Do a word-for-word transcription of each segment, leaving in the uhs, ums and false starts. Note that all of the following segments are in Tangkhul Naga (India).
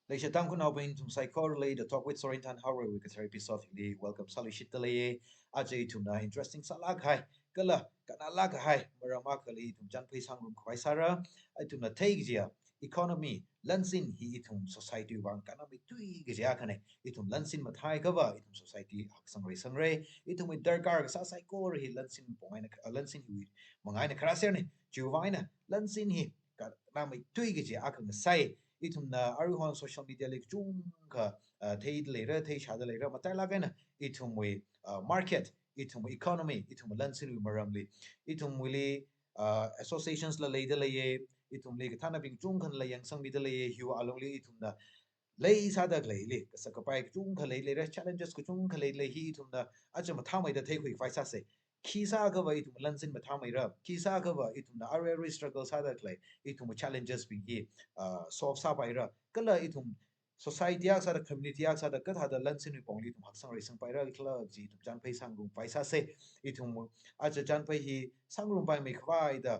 Leisha Tangkhulnaobing ithum saikorali The Talk with Sorinthan Haorei wui kathar episode hili welcome sāluishitda leiye. Aja ithumna interesting sālāk kahai, kala kannalāk kahai maram akhali ithum chānphai sāngarum khavai sāra. Ithumna theikajiya economy, lansin hi ithum society vang kannamei tui kajiya akhana. Ithum lansin mathāi akhava ithum society haksang reisangre. Ithumwui darkar kasā saikora hi lansin pong eina, ah, lansin hiwui manga eina kharā serna. Chiwui vang eina lansin hi kannamei tui kajiya akha ngasai. Ithumna aruihon social media li kachungkha, ah, theida leira, theishāda leira, matailāk eina ithumwui, ah, market, ithumwui economy, ithumwui lansinwui maramli, ithumwuili, ah, associations la leida leiye, ithumli kathānabing kachungkhana la yangsangmida leiye, hiwui alungli ithumna leisāda khaleili kasak kapai kachungkha lei leira, challenges kachungkha lei lei, hi ithumna aja mathāmeida theikhui khavai sāsa. Khi sāakhava ithum lansin mathāmeira, khi sāakhava ithumna arui arui struggle sāda khalei ithum challenges bing hi, ah, solve sāpaira, kala ithum society akha sāda, community akha sāda, kathāda lansinwui pongli ithum haksang reisangpaira khala kaji ithum chānphai sāngarum khavai sāsa. Ithum aja chānphai hi sāngarumpai mi khavai da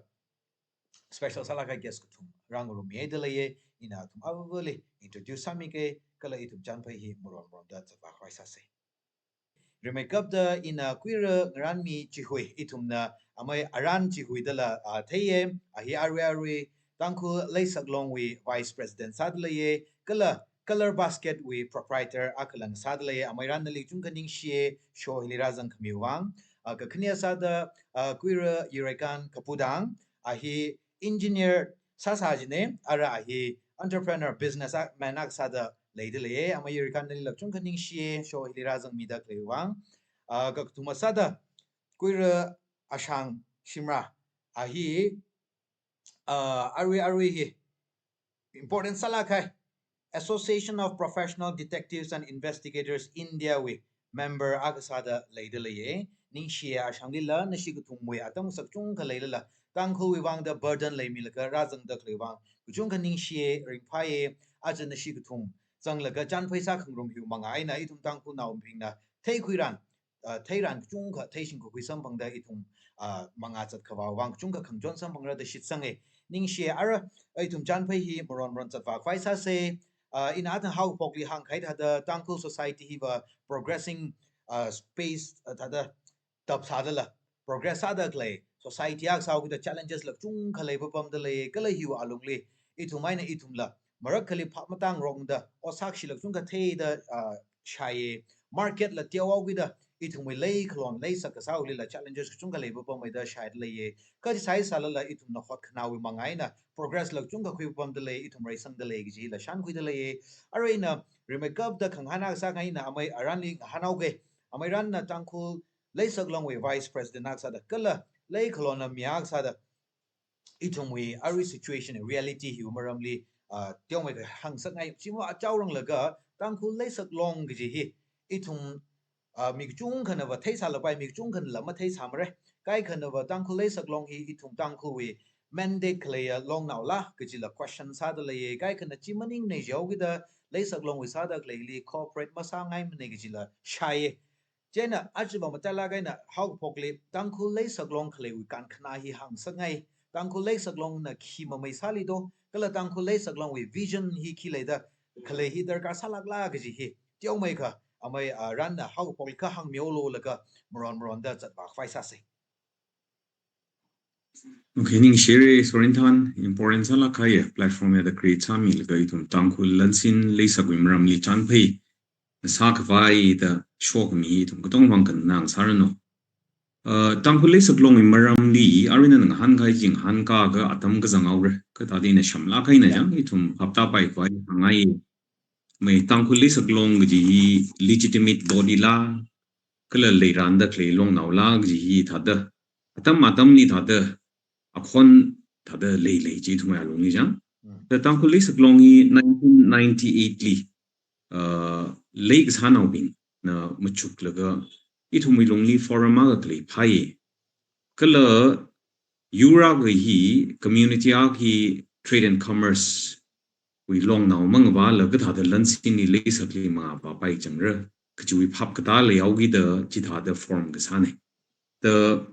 special sālāk kahai guest kathum rāngarummi da leiye. Ina athum avāvali introduce sāmike, kala ithum chānphai hi maron maronda zatvā khavai sāsa. Rimeikapta ina Kuira Ngaranmi Chihui, ithumna amei Aran Chihui dala, ah, theiye, a hi arui arui Tangkhul Leisaklongwui Vice President sāda leiye, kala Color Basket wui proprietor akhala ngasāda leiye, amei Aran nali kachungkha ningshiye, show hili rāzangkhamiwui vang. Ah, kakhane sāda, ah, Kuira Yuraikan Kapudang, a hi engineer sāsā jine, ara a hi entrepreneur, business a, man akha sāda leida leiye, amei Yuraikan nali kachungkha ningshiye, show hili rāzangmida khaleiwui vang. Ah, kakathuma sāda Kuira Ashang Shimrah, a hi, ah, arui arui hi important sālāk kahai Association of Professional Detectives and Investigators India wui member akha sāda leida leiye. Ningshiye, Ashanglila nashi kathumwui atam kasak kachungkha leilala Tangkhulwui vangda burden leimilaga rāzangda khaleiwui vang kachungkha ningshiye, ringphāye. Aja nashi kathum zanglaga chānphai sākhangarum hiwui manga eina ithum Tangkhulnaobingna theikhuiran, ah, theiran kachungkha, theishing kakhui samphangda ithum, ah, manga zat khavāwui vang kachungkha khangachon samphangra da shitsange. Ningshiye, ara ithum chānphai hi maron maron zatvā khavai sāsa. Ah, ina athang haophokli hāngkahai thāda Tangkhul society hiva progressing, ah, space, ah, thāda tap sādala progress sāda khalei society akha sāhaokida challenges la kachungkha leipapamda lei, kala hiwui alungli ithum eina ithumla marak akhali phap matāngarokda, ot sākashila kachungkha theida, ah, shāye, market la teohaokida ithumwui leikhalon leisak kasāwuilila challenges kachungkha leipapammeida shāda leiye. Kha chi sāsālala ithumna hotkhanāwui manga eina progress la kachungkha khuipapamda lei, ithum reisangda lei kajila shānkhuida leiye. Arui ina rimeikapta khangahān akha sākahai eina amei Aranli ngahānhaoke. Amei Aranna Tangkhul Leisaklongwui Vice President akha sāda, kala leikhalona mi akha sāda, ithumwui arui situation, reality hiwui maramli, ah, teomeikha hāngsakngai. Chimo achaoranglaga Tangkhul Leisaklong kaji hi ithum, ah, mi kachungkhanava theisālapai, mi kachungkhanala matheisāmara. Kaikhanava Tangkhul Leisaklong hi ithum Tangkhulwui mandate khaleiya longnaola kajila question sāda leiye. Kaikhana chi maningne jihaokida Leisaklongwui sāda khaleili cooperate masāngaimane kajila shāye. Chieina ajava matailāk eina haophokli Tangkhul Leisaklong khaleiwui kankhanā hi hāngsakngai. Tangkhul Leisaklongna khi mamei sāli do, kala Tangkhul Leisaklongwui vision hi khi leida khalei hi darkar sālākla kaji hi teomeikha amei, ah, Aranna haophokli kha hāngmihaololaga maron maronda zatvā khavai sāsa. Okay, ningshire Sorinthan, important sālāk kahai platform ya da create sāmilaga ithum Tangkhul lansin leisakwui maramli chānphai sākhavai da shokhami ithum katongwui vang kannā ngasāranu. Uh, Tangkhul Leisaklongwui maramli arui nana ngahānkahai chi ngahānkākha atam kazang haora. Kathāda ina shamlāk eina jang ithum phap tāpaikhavai hāngngai. Mei Tangkhul Leisaklong kaji hi legitimate body la, kala leiranda khalei longnaola kaji hi thāda, atam atamli thāda, akhon thāda leilei chi ithumwui alungli jang. Mm. Da Tangkhul Leisaklong hi nineteen ninety-eight li, uh, leikasānaobingna machuklaga ithumwui lungli forum akha khalei phāye. Kala yur akha hi, community akha hi trade and commerce wui longnao mangavāla kathāda lansinli leisakli mangavāpai changra kajiwui phap katā leihaokida chithāda form kasāne. Da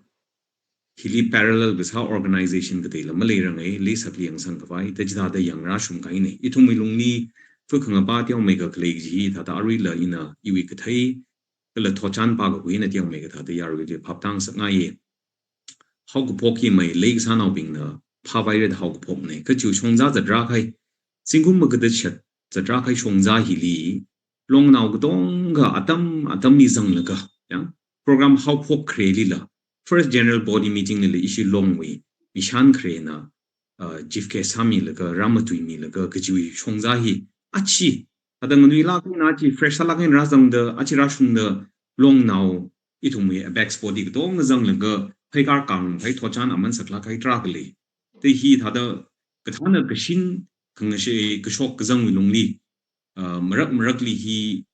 hili parallel kasā organization kateila maleiranga, leisakli yangsangkhavai, da chithāda yangrāshungkahaine. Ithumwui lungli Fukhangapa teomeikha khalei kaji hi thāda aruila ina iwui kathei, kala thotchan pākakhui eina teomeikha thāda yaruili phaptāngasakngaiye. Haokaphok hi meilei kasānaobingna phāvaira da haokaphokne. Kha chiwui shongza zatrākahai, zingkum makada chishat zatrākahai shongza hili, longnao katonga atam atamli zanglaga, ya, program haophok kharelila, first general body meeting lila ishi longwui mishan kharena, uh, chief guest sāmilaga, rāmatuimilaga, kajiwui shongza hi, achi, thāda nganuilāk eina achi, fresh sālāk eina rāzangda, achi rāshungda, longnao, ithumwui apex body katonga zanglaga, pheikar kang, phei thotchan aman saklākahai tarākha lei. Te hi thāda, kathāna kashin, khangashei, kashok kazangwui lungli, uh, marak marakli hi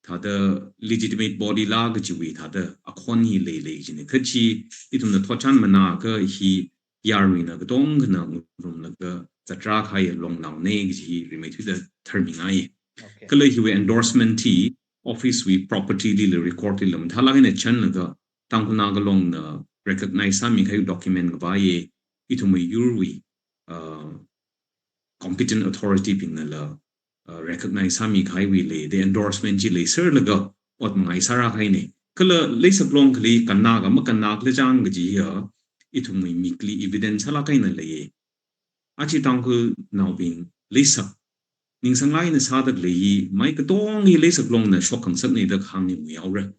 thāda legitimate body la kajiwui thāda akhon hi leilei jine. Kha chi ithumna thotchan manāakha hi yaruina katonga khana ngarumlaga zatrākahai longnaone kaji hi rimeithuida tharmingaiye. Okay. Kala hiwui endorsement hi office wui property lila record lila mathālāk eina chanlaga Tangkhul Naga Longna recognize sāmikahai document khavaiye, ithumwui yurwui, uh, competent authority bingnala, uh, recognize sāmikahaiwui lei, the endorsement chi leiserlaga ot mangai sārākahaine. Kala leisaklong khalei kannakha makannakhala chang kaji hiya, ithumwui mikli evidence sālāk eina leiye. Achi Tangkhulnaobing leisak, ningsanglāk eina sāda khalei hi, mai katonga hi leisaklongna shokkhangasakne da kahāng hi muihaora.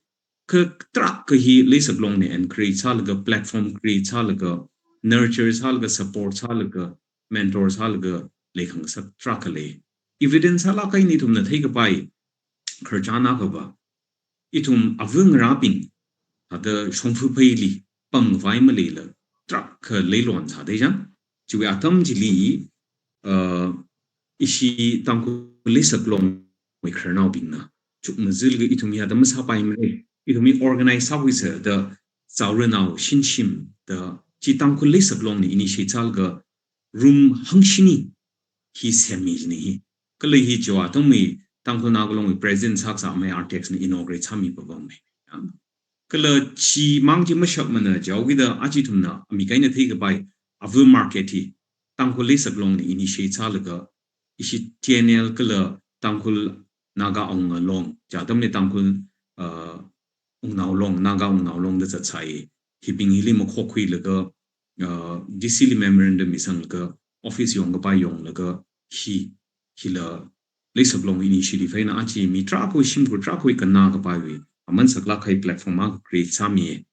Kha tarākha hi leisaklongna encourage sālaga, platform create sālaga, nurture sālaga, support sālaga, mentor sālaga, leikhangasak tarākha lei. Evidence sālāk eina ithumna theikapai khararchan akhava, ithum ava ngarābing, thāda shongfa pheili pamkhavai maleila, tarākha leilon sāda chang. Chiwui atam chili, uh, ishi Tangkhul leisaklongwui khararnaobingna chukmajalaga ithum hi atam masāpaimara, ithum hi organize sākhuisa da, zaoranao shinshim da, chi Tangkhul leisaklongna initiate sālaga room hangshini hi semmi jine hi. Kala hi chiwui atamwui Tangkhul Naga Longwui president sākasā amei R T X na inaugurate sāmi papamma. Kala chimang chi mashakmana, chihaokida achi ithumna amik eina theikapai ava market hi Tangkhul leisaklongna initiate sālaga, ishi T N L kala Tangkhul Naga Awunga Long, chi atamli Tangkhul, uh, Wungnao Long, Naga Wungnao Long da zatsai, hibing hili makhokkhuilaga, uh, D C li memorandum misanglaga, office yongkapai yonglaga, hi, hila leisaklong initiative eina achi mi tarākhawui shimkhur tarākhawui kannakapaiwui aman saklākahai platform akha create sāmiye.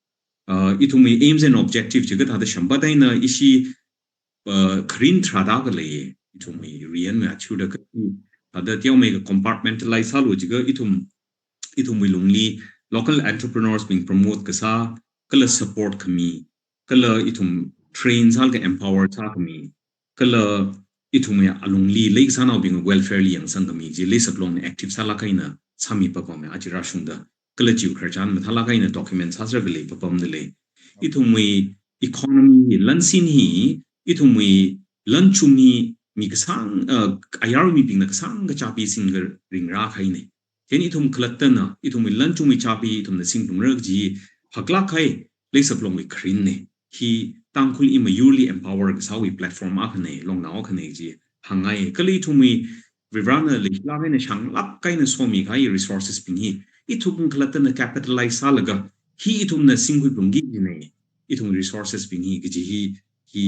Uh, ithumwui aims and objective chi kathāda shamba taina ishi, uh, kharin tharāda khalei, ithumwui riyan mi achuda kha, thāda teomeikha compartmentalize sālu jiakha ithum, ithumwui lungli local entrepreneurs bing promote kasā, kala support khami, kala ithum train sālaga empower sākhami, kala ithumwui alungli leikasānaobing welfare li yangsangkhami chi leisaklongna active sālāk eina sāmi papamma achi rāshungda, kala chiwui khararchan mathālāk eina document sāsera khalei papamda lei. Ithumwui economy hi, lansin hi, ithumwui lanchum hi mi kasāng, uh, ayarwui mibingna kasāng kachāpi singkharing rākahaine. Chieina ithum khalattana, ithumwui lanchungwui chāpi ithumna singphungra kaji haklākkahai leisaklongwui kharinne. Hi Tangkhul i mayurli empower kasāwui platform akhane, longnao akhane kaji hāngngai. Kala ithumwui Varivarana leishilāk eina shānglāk eina somikahai resources bing hi ithum khalattana capitalize sālaga, hi ithumna singkhui phungki jine, ithum resources bing hi kaji hi, hi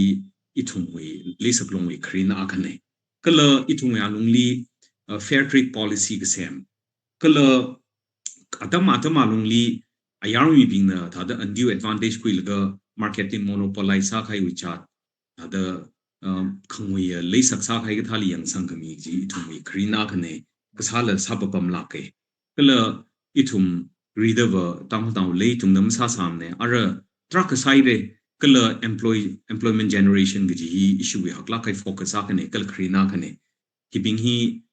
ithumwui leisaklongwui kharin akhane. Kala ithumwui alungli, uh, fair trade policy kasem. Kala atam atam alungli ayarwui mibingna thāda undue advantage khuilaga market li monopolize sākahaiwui chāt, thāda, um, khangui, uh, leisak sākahai kathāli yangsangkhami chi ithumwui kharin akhane, kasāla sāpapamlāke. Kala ithum ridava Tangkhulnao lei tungda masāsāmane, ara tarākha sāhaire, kala employ-, employment generation kaji hi ishiwui haklākkahai focus akhane, kala kharin akhane. Hibing hi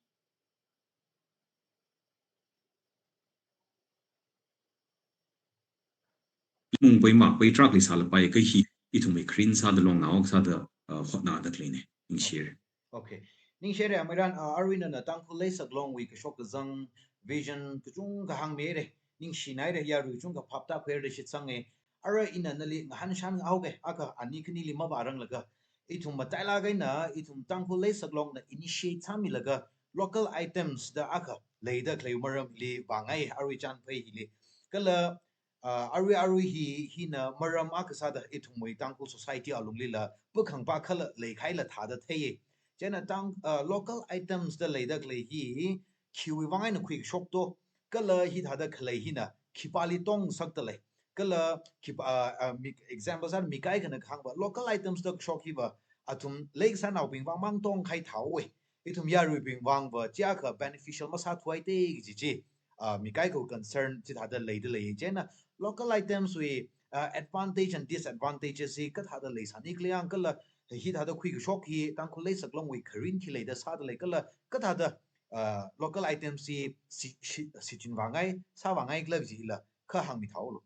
mungpai makpai tarākha leisālapai, kha hi ithumwui kharin sāda longnao sāda, uh, hotnada khaleine. Ningshire. Okay. Ningshire, ameiran, uh, aruina nana Tangkhul leisaklongwui kashok kazang vision kachungkha hāngmire. Ningshinaire, yarui kachungkha phaptākhuira da shitsange. Ara ina nali ngahānshan ngahoke, akha ani khanili mavāranglaga, ithum matailāk eina, ithum Tangkhul leisaklongna initiate sāmilaga, local items da akha leida khalei maramli vāngai arui chānphai hili. Kala, uh, arui arui hi, hina maram akha sāda ithumwui Tangkhul society alunglila pakhangpa khala leikhaila thāda theiya. Chieina Tang, uh, local items da leida khalei hi khiwui vāng eina khuikashok to, kala hithāda khalei hina khipāli tongsak dalei. Kala khipā, uh, uh, mi, example sāda mi kaikhana kahāngva local items da kashok hiva athum leikasānaobing vāngmang tongkahai thāhaowa. Ithum yaruibing vāngva chiyākha beneficial masāthuhaite kaji chi, uh, mi kaikhawui concern chithāda leida lei. Chieina local items wui, uh, advantage and disadvantages hi kathāda leisāni khala yang kala hithāda khuikashok hi Tangkhul leisaklongwui kharing khi leida sāda lei kala kathāda, uh, local items hi shi, shi, shichin vāngai, sā vāngai khala kajila kha hāngmi thāhaolu.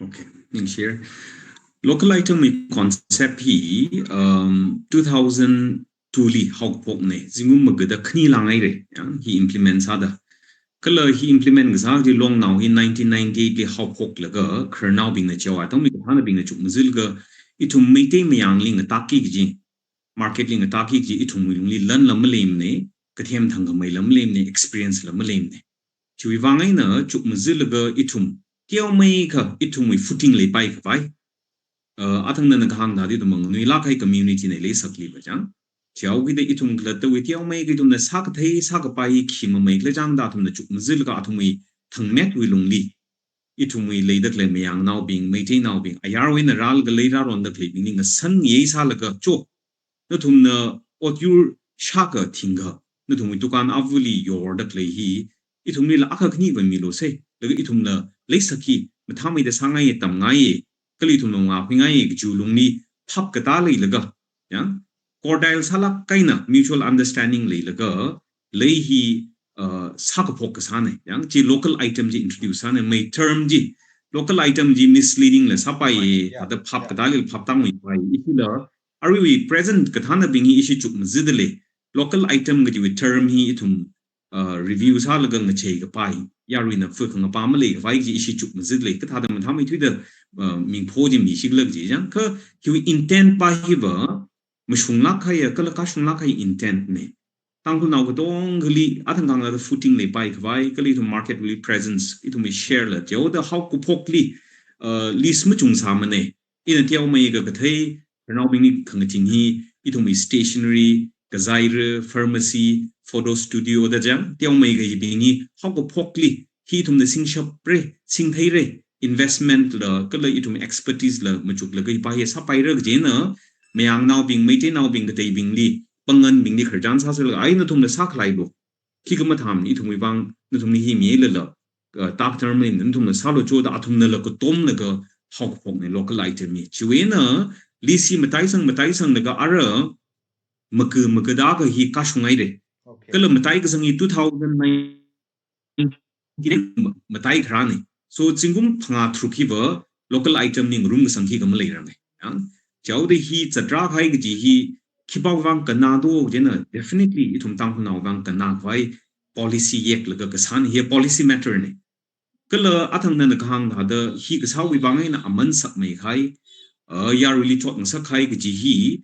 Okay, ningshire. Local item wui concept hi, um, two thousand two li haophokna, zingkum magada khani lāngaira, ya, hi implement sāda. Kala hi implement kasā chi longnao hi nineteen ninety-eight li haophoklaga, khararnaobingna chiao, atam mi kathānabingna chukmazilaga, ithum Meitei mayangli ngatakki kaji, market li ngatakki kaji ithumwui lungli lanla maleimana, kathem thangkhameila maleimana, experience la maleimana. Chiwui vāng eina chukmazilaga ithum teomeikha ithumwui footing leipai khavai, uh, athang nana kahāng thāda ithum manganuilāk kahai community na leisakliva chang. Chihaokida ithum khalattawui teomeikha ithumna sākathei sākapai hi khi mamei khala chang da athumna chukmazilaga athumwui thangmetwui lungli, ithumwui leida khalei mayangnaobing, Meiteinaobing, ayarwui eina rālaga leirāronda khaleibingli ngasān ngasālaga cho, nathumna otyur shākha thingkha, nathumwui dukan avali yorda khalei hi, ithumlila akha khaniva milu sei, laga ithumna leisakki, mathāmeida sāngaiya, tamngaiya, kala ithumna ngakhuingaiya kajiwui lungli phap katā leilaga, ya, cordial sālāk eina mutual understanding leilaga, lei hi, uh, sākaphok kasāna, ya, chi local item chi introduce sāna, mai term chi, local item chi misleading la sāpai, yeah, thāda phap, yeah, katāli phap tāngmipai, ishila, aruiwui present kathānabing hi ishi chukmazida lei, local item kajiwui term hi ithum, uh, review sālaga ngachei kapai, yaruina fukhangapa malei kapai chi ishi chukmazida lei, kathāda mathāmeithuida, uh, mingpho chi mishikla kaji chang, kha hiwui intent pa hiva, mashunglāk kahaiya, kala kashunglāk kahai intent na. Tangkhulnao katongali, athang khanglada footing leipai khavai, kala ithum market li presence, ithumwui share la, teoda haokaphokli, uh, list machungsāmana. Ina teomeikha kathei, khararnaobingli khangaching hi, ithumwui stationery, kazaira, pharmacy, photo studio da chang, teomeikha hibing hi, haokaphokli, hi ithumna singshapra, singtheira, investment la, kala ithum expertise la, machuklaga hipa hi sāpaira kajina, mayangnaobing, Meiteinaobing kateibingli, panganbingli khararchan sāsālaga, ai nathumna sākhalei lo. Khikha mathāmana ithumwui vāng, nathumli hi milala, uh, tak term li nathumna sālu choda athumnala katomlaga haokaphokna local item hi. Chiwui eina list hi mataisang, mataisanglaga ara maka, makada akha hi kashungngaira. Okay. Kala mataikasang hi two thousand nine matai kharāna. So, zingkum phangā tharuk hiva local item li ngarumkasang khikha maleiranga. Yang, chihaoda hi zatrā kahai kaji hi, khipāwui vāng kannado kajina, definitely ithum Tangkhulnaowui vāng kanna khavai policy yeklaga kasāna, hi policy matter na. Kala athang nana kahāng thāda hi kasāwui vāng eina aman sakmei kahai, uh, yaruili chotngasak kahai kaji hi,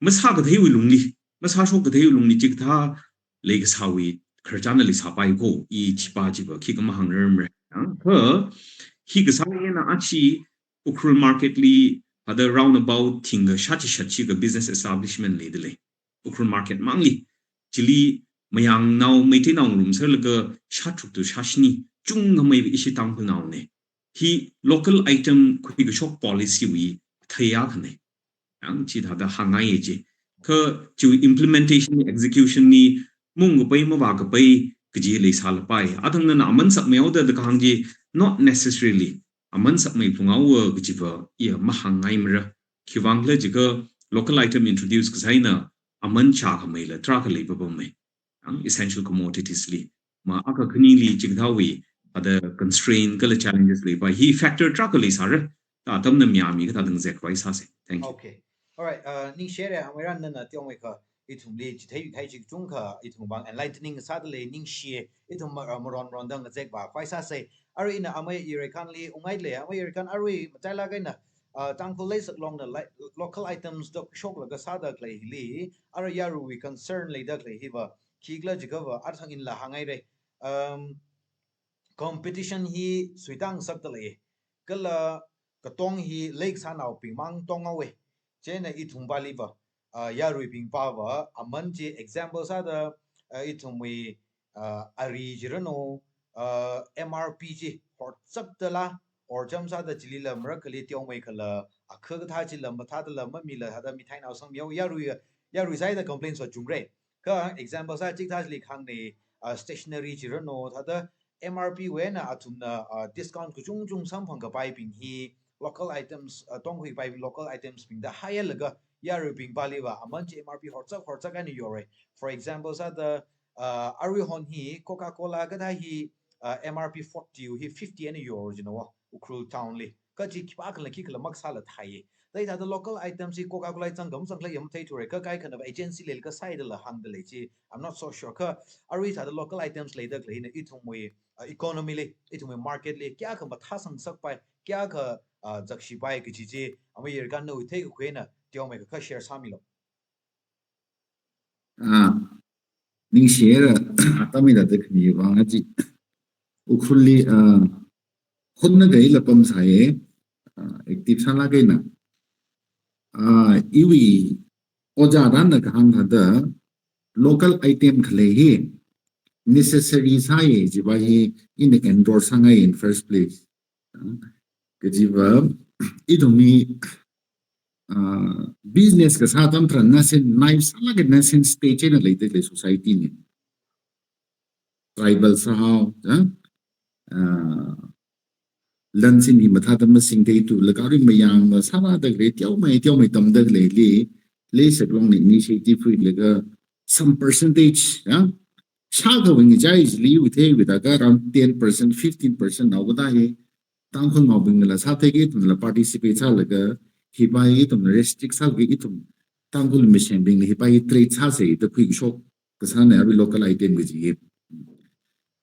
masākatheiwui lungli, masāshok katheiwui lungli chikathā leikasāwui khararchanna leisāpai ko, i chipa chiva khikha mahāngrarmara. Yang, kha, hi kasā eina achi Ukhrul market li, thāda roundabout thingkha shāchishat chikha business establishment leida lei. Ukhrul market mangli, chili mayangnao, Meiteinao ngarumserlaga shātharuk to shāshini, chungkhamei ishi Tangkhulnaona. Hi local item khuikashok policy wui thei akhana. Yang chithāda hāngngaiya chi. Kha chiwui implementation, execution li mungkapai mavākapai kaji leisālapai. Athang nana aman sakmeihaoda da kahāng chi, not necessarily aman sakmei phunghaowa kajiva iya mahāngngaimara. Khiwui vāng khala jiakha local item introduce kasā eina aman chākhameila tarākha leipapamma. Yang essential commodities li, ma akha khanili chikathāwui, thāda constraint kala challenges leipai. Hi factor tarākha leisāra. Da atamna mayāmi kathāda ngazek khavai sāsa. Thank you. Okay. All right. Uh, ningshire, Ameiran nana teomeikha ithumli chithei yuithei chi kachungkha ithum vāng enlightening sāda lei, ningshi, ithum ma-, uh, maronronda ngazek vākhavai sāsa. Arui ina Amei Ireikhanli ungngaile, Amei Ireikhan arui matailāk eina, uh, Tangkhul leisaklongna lai-, local items da shoklaga sāda khalei hili, arui yaruiwui concern leida khalei hiva, khikhala jiakhava athang inla hāngngaire. Um, competition hi suitang sakta lei. Kala katong hi leikasānaobing mang tonghaowe. Chieina ithum pāliva, ah, yaruibing pāva, aman chi example sāda, ah, ithumwui, ah, ari jiranu, ah, M R P chi horchaptala, horcham sāda chilila marakhali teomeikhala, akha kathā chila mathātala mamila hada mithainao sangmihaowa, yarui, yarui sāida complain so chungre. Kha example sā chikathā chili hāngne, ah, stationery jiranu, thāda M R P wui eina athumna, ah, discount kachungchung samphang kapaibing hi, local items, ah, tongkhui kapai local items bingda hailaga, yaruibing pāliva, aman chi M R P horchap horchap eina yore. For example sāda, ah, aruihon hi Coca-Cola kathā hi, ah, M R P forty hi fifty eina yor jinawa, Ukhrul town li. Kha chi khipākhala khikhala makasāla thai. Thāda local items hi Coca-Cola zangkha mazangkhala yam theithura, kha kaikhana agency leikasā sāidala hāngda lei chi, I'm not so sure. Kha arui thāda local items leida khaleina ithumwui, ah, economy li, ithumwui market li, kayākha mathāsang sakpai, kayākha, ah, zakshipai kaji chi, amayar kanna uithei kakhuina, teomeikha share sāmilu. Ah, ningshira, atam hithāda khami vang achi. Ukhrulli, ah, honna kaila pamsāye, ah, active sālaga eina. Ah, iwui ojā rānna kahāng thāda local item khalei hi necessary sāye jiva hi ina endorse sāngai in first place. Ah, kajiva, ithumwui, ah, business kasā atam tharan nascent, naive sālaga nascent stage eina leida khalei society ne. Tribal sāhao, ah, ah, lansin hi mathāda masingtheitu, laga arui mayangva sāda khalei, teomei, teomei tamda khaleili, leisak longli initiative huilaga some percentage, ah, shākha wing jai jili uithei uithākha around ten percent, fifteen percent nao kathā hi, Tangkhulnaobingnala sātheiki ithumla participate sālaga, hiva hi ithumna restrict sālaga ithum Tangkhul misengbingna hiva hi trade sāsa da khuikashok kasāna arui local item kaji hi.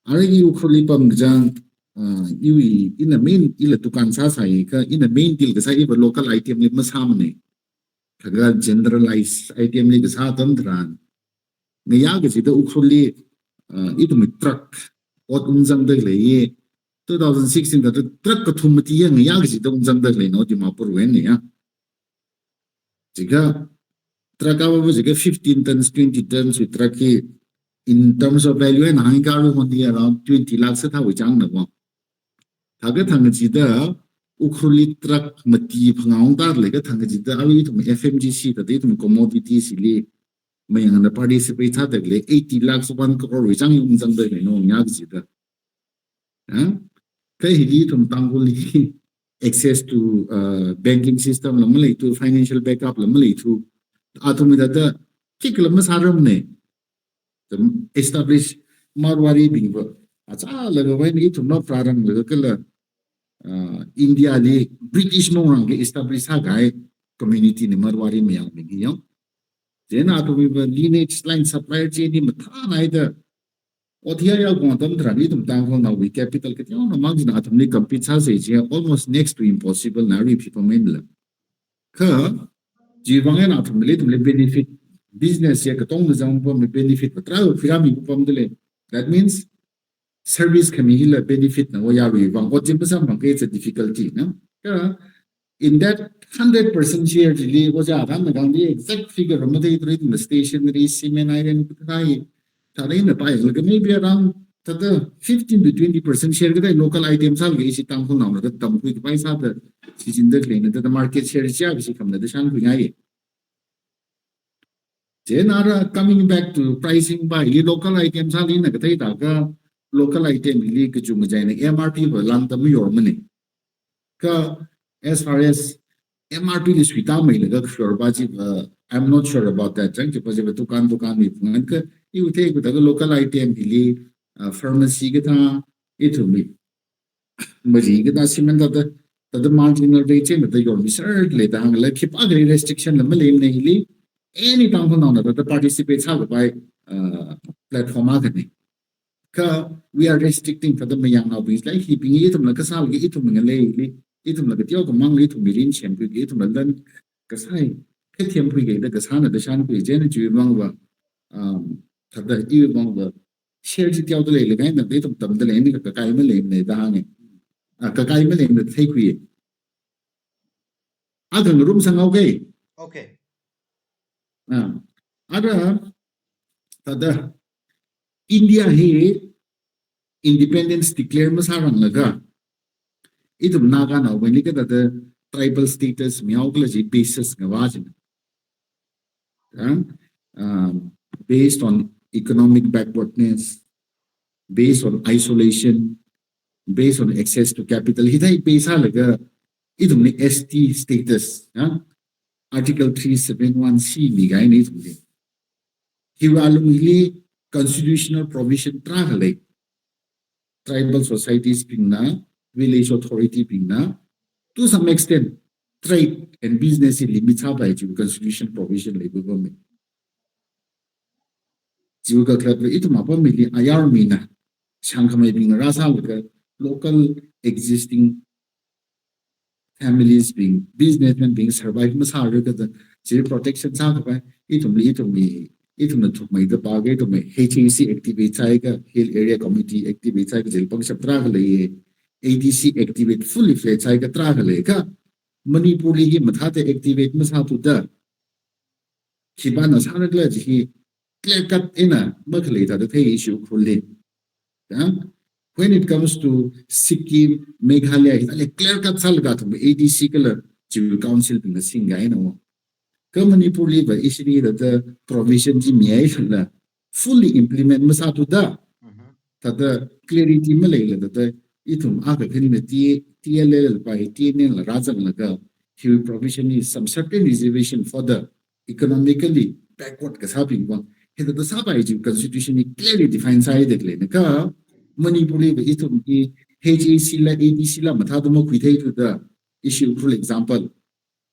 Arui i Ukhrulli pamkachang, ah, iwui, ina main, ila dukan sāsai kha, ina main deal kasā iva local item li masāmane. Kha generalized item li kasā atam tharan, ngayā kachida Ukhrulli, ah, ithum truck ot ungzangda khalei, two thousand sixteen thāda truck kathum mati ya ngayā kachida ungzangda khaleina Dimapur wui eina ya. Jiakha truck ava jiakha fifteen tons, twenty tons wui truck hi, in terms of value eina hāngkha aruihon hi around twenty lakhs thāwui changna wa. Thākha thangkachida Ukhrulli truck mati phangā ungda leiakha thangkachida arui ithum F M G C thāda ithum commodities li mayangna participate sāda khalei eighty lakhs, one crore wui chang ungzangda khaleina ngayā kachida. Ah? Kha hili ithum Tangkhulli access to, uh, banking system la maleitu, financial backup la maleitu. Athum hithāda khikhala masāramne. Establish Marwaribingva, achālakha wui eina ithumna praranglaga kala, ah, India li British mong rangkha establish sākahai community ne Marwari mayangbing hi ya. Chieina athumwui lineage line, supply chain hi mathānaida, ot hi ya kong atam tharan ithum Tangkhulnaowui capital kateonao mang china athumli compete sāsa jiakha almost next to impossible na arui phipam einala. Kha, chiwui vang eina athumli, ithumli benefit, business ya katongna zangpam benefit va tarākha khuirāmi kupamda lei. That means, service khami hila benefit na wa yaruivang, ot chi masamphangkha it's a difficulty, na? Kha, in that hundred percent share chili, ojā rānna kahāngli exact figure matheithura, stationery, cement, iron, kathā hi, thāda ina pāyanglaga maybe around thāda fifteen to twenty percent share kathā local item sālaga ishi Tangkhulnaona thāda tamkhui kapai sāda shichinda khaleina thāda market share chi akha chi khamna thāda shānkhuingai. Chieina ara coming back to pricing va hili local item sāli ina kathei thākha local item hili kachungkha chieina M R P va lāngda mayormane. Kha as far as M R P li suitāmeilaga kashor va chiva, I'm not sure about that. Chang chiva chiva dukan dukan mi phungan kha, iwui theikhui thākha local item hili, ah, pharmacy kathā, ithumwui mari kathā cement thāda, thāda marginal rate chieina thāda yormiserda lei da hānglaga khipākha restriction la maleimane hili, any Tangkhulnaona thāda participate sākapai, ah, platform akhane. Kha we are restricting thāda mayangnaobing, like hibing ithumla kasālaga ithum ngaleili, ithumla kateokha mangli ithum mirin shemkhuiki, ithumla lan kasā hi kathemkhuiki da kasāna da shānkhui, chieina chiwui vangva, um, Thāda iwui vangva share chi teoda leilei kahaina, ithum tamda leina, kakai maleimana da hānga. Ah, kakai maleimana theikhui. Ada ngarum sangau kai. Okay. Ah, ada, thāda India hi independence declare masāranglaga, ithum Naganaobingli kathāda tribal status mihaokhala chi basis ngavā china. Ah, um, based on economic backwardness, based on isolation, based on access to capital. Hithāda base sālaga ithumli S T status, ah, Article three seven one C mikahaina ithumli. Hiwui alungli constitutional provision tarākha lei. Tribal societiesbingna, village authority bingna, to some extent, trade and business hi limit sāpai chi constitution provision leipapama. Chiwui kakhalatva ithum apam hili ayar mina, shāngkhameibingna rāsālaga local existing families bing, businessmen bing survive masāra kathāda, chi protection sākapai, ithumli, ithumli, ithumna thukmeida pākha, ithumli H A C activate sāakha, Hill Area Committee activate sāakha, chili pangshap tarākha leiya, A D C activate fully fledged sāakha tarākha leiakha, Manipurli hi mathāda activate masāthuda, khipāna sārakhala chi hi clear cut eina makhalei thāda thei issue Ukhrulli. Ya? When it comes to Sikkim, Meghalaya, hithāli clear cut sālaga athum A D C kala chiwui council bingna singkahaina. Kha Manipurliva ishili thāda provision chi mihailala fully implement masāthuda, Mhm. thāda clarity maleila thāda ithum akha khanina T-, T L L pai, T N L la rāzanglaga, hiwui provision hi some certain reservation for the economically backward kasābing vang. Hithāda sāpai chi constitution hi clearly define sāhaida khaleina kha, Manipurliva ithum hi H A C la, A D C la mathāda makhuitheithuda, issue, for example,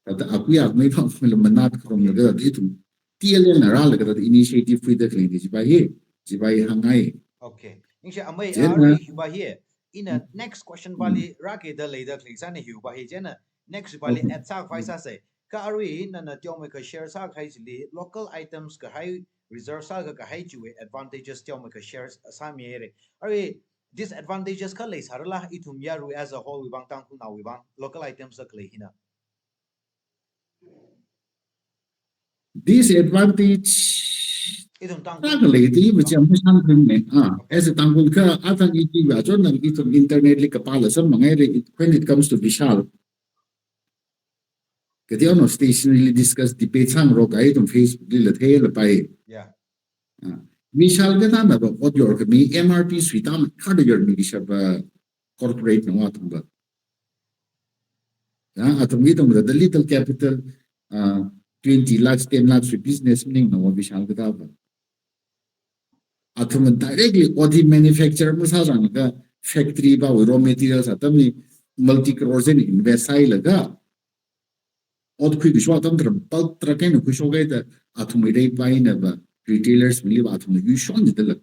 thāda akui akmei phangphangla manat kharomlaga thāda ithum T L L na rālaga thāda initiative khuida khaleina chipa hi, chipa hi hāngngai. Okay. Ningshi amei Chieina arui hiva hi, ina Mm. next question Mm. pali rākida leida khalei sāna hiva hi chieina next pali Mm. add sākhavai Mm. sāsa. Kha arui nana teomeikha share sākahai chili local items kahai reserve sālaga kahai chiwui advantages teomeikha share sāmihaira. Arui disadvantages kha leisārala ithum yarui as a whole wui vang Tangkhulnaowui vang local items la khalei hina. Disadvantage Ithum Tangkhul. Tarākha lei, iva chi amashang kring ne. Ah, as a Tangkhul kha, athang iti va, chon nang ithum internet li kapāla samphangngaira, it, when it comes to Vishal. Kateonao stationery li discuss debate sāngarok kahai ithum Facebook lila theilapai. Yeah. Ah, Vishal kathānava ot yorkhami M R P suitam kharda yormi kashapa corporate nao athumva. Ya, athumwui tongda the little capital, ah, twenty lakhs, ten lakhs wui business maningnaova Vishal kathāva. Athumna directly ot hi manufacture masāzanglaga factory pawui raw materials atamli multi crores eina invest sāhailaga, ot khuikasho atam tharan bulk tarākha eina khuishokhaida athumwui reipainava retailers bingliva athumna yuishon jidala.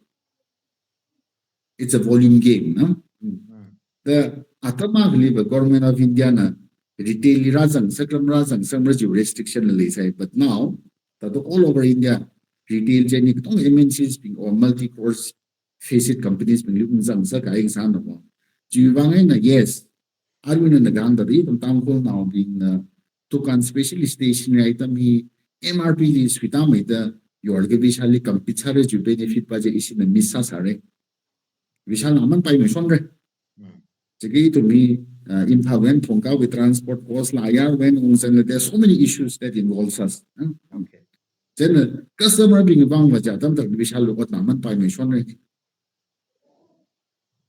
It's a volume game, no? Mm. Mm. Thāda atam akhaliva Government of India na retail li rāzang, sākram rāzang, sākram chi restriction la leisai. But now, thāda all over India, retail chain hi katonga M N Cs bing or multi crores facet companies bingli ungzang sākahai sānao. Chiwui vang eina, yes, arui nana kahāng thāda ithum Tangkhulnaobingna dukan, specially stationery item hi M R P li suitamhaida yorlaga Vishalli compete sāra chiwui benefit pa chi ishina miss sāsāra. Vishalna aman paimeishonra. Hmm. Chieina ithum hi, uh, Imphal wui eina Thongkha wui transport cost la ayar wui eina ungzangla, there are so many issues that involves us. Hmm? Okay. Chieina customer bingwui vangva chi atam tharan Vishalwui otna aman paimeishonra.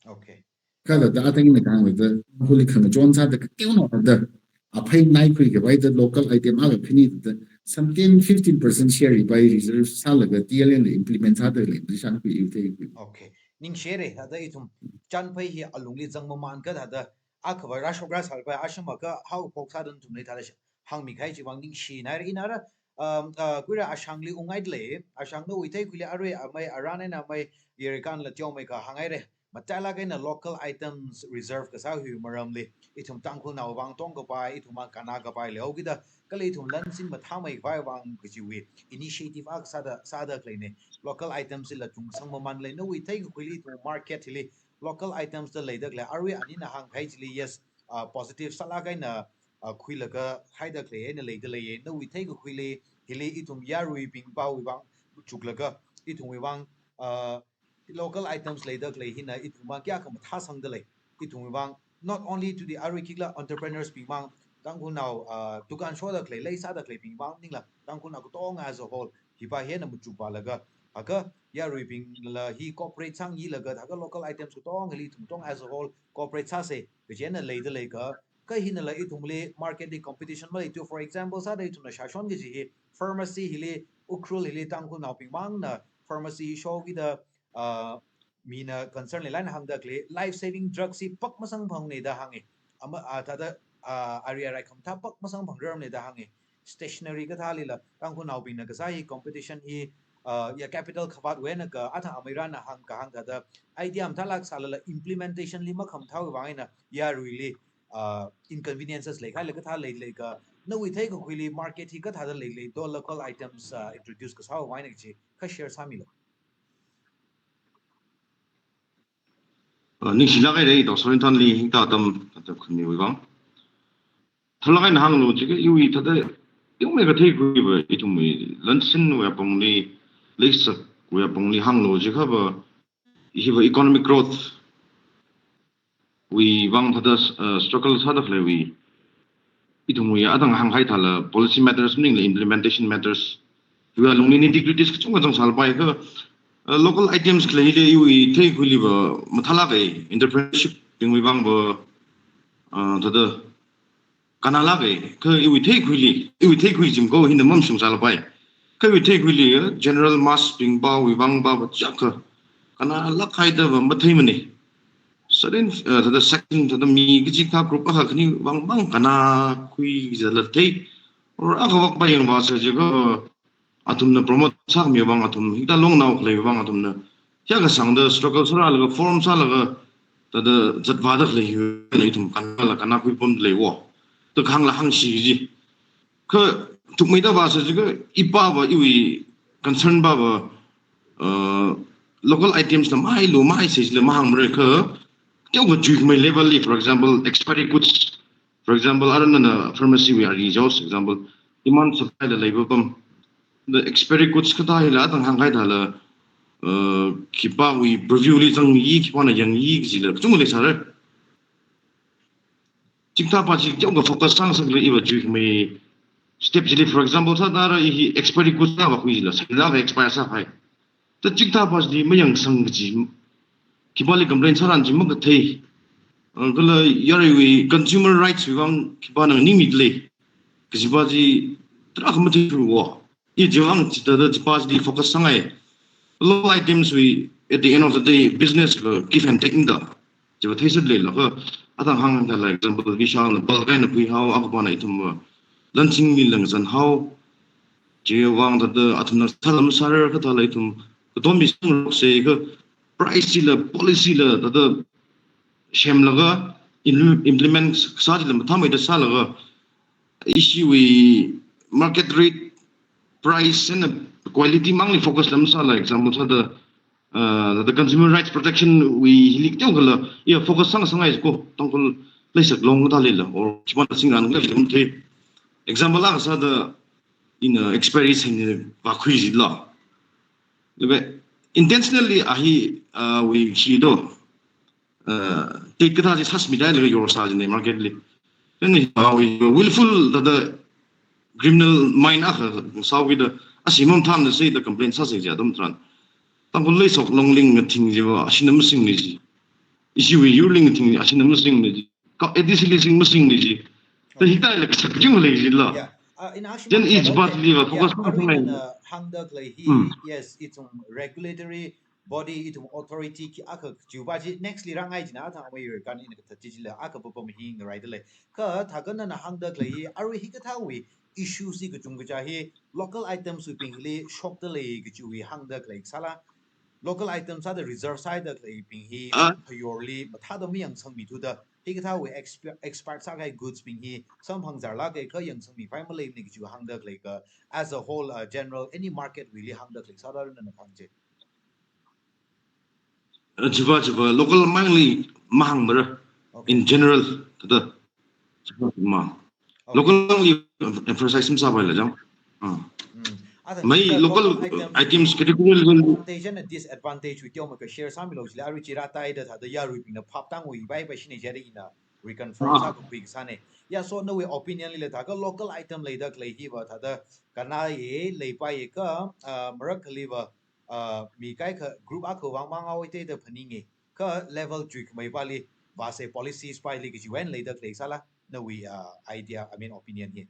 Okay. Kha thāda athang ina kahāngva thāda, Tangkhulli khangachon sāda kateonaoda aphei naikhuikhavai thāda local item akha khani thāda some ten, fifteen percent share hi pai reserve sālaga T L L na implement sāda lei, Vishalwui iu theikhui. Okay. Ningshire, thāda ithum chānphei hi alungli zangmamānkha thāda akhava rāshok rāsālapai, ashang makha haophok sāda nathumli thāda hāngmikahai chiwui vang ningshinaira. Ina ara, um, uh, kuira ashangli ungngaida lei, ashang nawui theikhuili arui amei aran eina amei Yerikanla teomeikha hānghaira. matailāk eina local items reserve kasā hiwui maramli, ithum Tangkhulnao vang tongkapai, ithum vang kannā kapai leihaokida, kala ithum lansin mathāmeikhavai vang kajiwui initiative akha sāda, sāda khaleina. Local items hila chungsang mamanlei, nawui theikakhuili ithum market hili local items da leida khalei, arui anina hāngkahai chili, yes, uh, positive sālāk eina, uh, khuilaga haida khalei eina leida leiya. Nawui theikakhuili, hili ithum yaruibing pāwui vang chuklaga, ithumwui vang, uh, local items leida khalei hina ithum vang kayākha mathāsangda lei. Ithumwui vang, not only to the arui khikhala entrepreneurs bing vang, Tangkhulnao, uh, dukan shoda khalei, lei sāda khaleibing vang maningla, Tangkhulnao katonga as a whole, hi pa hi eina machukvālaga, haka yaruibingla hi cooperate sāngayilaga, haka local items katongali ithum katonga as a whole cooperate sāsa kaji eina leida leikha, kha hinala ithumli market li competition maleithu. For example sāda ithumna shāshon kaji hi, pharmacy hili, Ukhrul hili Tangkhulnaobing mangna pharmacy shokida, uh, mina concern leilāk eina hāngda khalei, life saving drugs hi pak masangphangna da hānga. Ama, ah, thāda, ah, ari arai khamathā pak masangphangrarmana da hānga. Stationery kathālila, Tangkhulnaobingna kasā hi competition hi, ah, ya capital khavātwui eina kha, athang amei rana hāngkahāng thāda, idea mathālāk sālala implementation li makhamathāwui vang eina yaruili, ah, inconveniences leikhala kathā leileikha, nawui theikakhuili market hi kathāda leilei, do local items, ah, introduce kasāwui vang eina kaji kha share sāmilu. Uh, ningshilāk haira, Doctor Sorinthornli hikathā atam, atam khamiwui vang. Tharlāk eina hānglu jiakha iwui thāda, yangmei katheikhuiva ithumwui lansinwui apongli, leisakwui apongli hānglu jiakhava, hiva economic growth wui vang thāda, uh, struggle sāda khaleiwui, ithumwui athang hāngkahai thāla policy matters maningla implementation matters, hiwui alungli nitty gritties kachungkha zangsālapai kha, uh, local items khalei hili iwui theikhuiliva mathālāka, entrepreneurship bingwui vangva, uh, thāda kannālāka, kha iwui theikhuili, iwui theikhui jimko hina mamashungsālapai. Kha iwui theikhuili, uh, general mass bing pāwui vang pāva chiyākha kannālāk haidava matheimana. Certain, uh, thāda section, thāda mi kachikathā group akha khani vang vang kannākhui jila thei. Or akha vak pāyangvāsa jiakha, athumna promote sākhami vang athum, hikathā longnao khalei vang athumna, hiyākha sangda struggle sārālaga, form sālaga, thāda zatvāda khalei hi, ithum kannāla kannākhui pamda leiwo. Da kahāngla hāngsi ji. Kha thukmeida vāsa jiakha, ipāva iwui concern pāva, uh, local items na mailu maisa jila mahāngmara kha, teokha chuikhamei level li, for example, expiry goods. For example, arui nana pharmacy wui ari jaosa, example, demand supply la leipapam. The expiry goods kathā hila athang hāngkahai thāla, uh, khipāwui preview li zangyi, khipāna yangyi kajila kachungkha leisāra. Chikathā pa chi teokha focus sāngasakla iva chuikhamei step chili, for example, sāda arui hi expiry goods na vākhui jila, sāda expire sāhai. Da chikathā pa chili mayangsang kaji, khipāli complain sāran chi makathei. Uh, kala yaruiwui consumer rights wui vang khipāna nganingmida lei kaji pa chi tarākha matheithuwa. I chiwui vang chithāda chi pa chili focus sāngai. Local items wui, at the end of the day, business la give and take na da. Chiva theisāda leilakha, athang hāngthāla example, Vishal na bulk eina khuihao, akha pana ithumva lansingli langzanhao. Chiwui vang thāda athumna sāla masārar kathāla ithum, katom mi sangroksa kha, price chila, policy la, thāda semlaga, im-, implement sā chila mathāmeida sālaga, ishiwui market rate, price and quality mangli focus la masāla, example sāda, uh, the consumer rights protection wui hili teokhala, ya focus sāngasakngai ko, Tangkhul leisak long kathālila, or khipāna singran kathālila mathei. Example akha sāda, ina expiry sāni vākhui jila. Lebe, intentionally a hi, uh, wui shi do, uh, date kathā chi sāsmida leilaga yorsā jina market li. Then, uh, willful thāda criminal mind akha sāhaokida, ashi mamathāmana sāda complain sāsa ji atam tharan. Tangkhul leisok longling ngathing chiva, ashina masingna ji. Ishiwui yurling ngathing, ashina masingna ji. Ka, A D C li sing masingna ji. Da hikathāla kasak jing lei jila. Yeah. Uh, in ashi then each part li va focus, yeah, arui nana hāngda khalei hi, hmm, yes, ithum regulatory body, ithum authority khi akha chiwui pa chi next li rāngai jina, athang amei yur kan ina kathā chi jila, akha papam hi ngaraida lei. Kha thākha nana hāngda khalei hi, arui hikathāwui issue chi kachungkha chi hi, local items wui bingli shokda lei kajiwui hāngda khalei sāla. local item sāda reserve sāda khaleibing hi, ah, phayorli mathāda mayangsangmithuda, hikathāwui exp-, expired sākahai goods bing hi samphangzarlāka kha yangsangmipai maleimana kaji hāngda khalei kha, as a whole, uh, general, any market wuili hāngda khalei sāda nana hāng chi. Uh, chiva, chiva, local mangli mahāngmara. Okay. In general, thāda. Chiva, ma. Okay. Local mangli emphasize masāpaila jang. Ah. Mm. Athang mai thāda local, local items, items category level. Advantage and disadvantage wui teomeikha share sāmilu chili, arui chi rātaida thāda yaruibingna phap tangwui bai bai shine jida ina reconfirm, ah, sākakhui kasāne. Ya, so nawui opinion lila thākha local item leida khalei hiva thāda kannai leipaiya kha, uh, marakhaliva, uh, mi kaikha group akhawui vang mang awui teida phaninge. Kha level chuikhamei pali, vāsei policies pali kajiwui eina leida khalei sāla, nawui, uh, idea, I mean, opinion hi.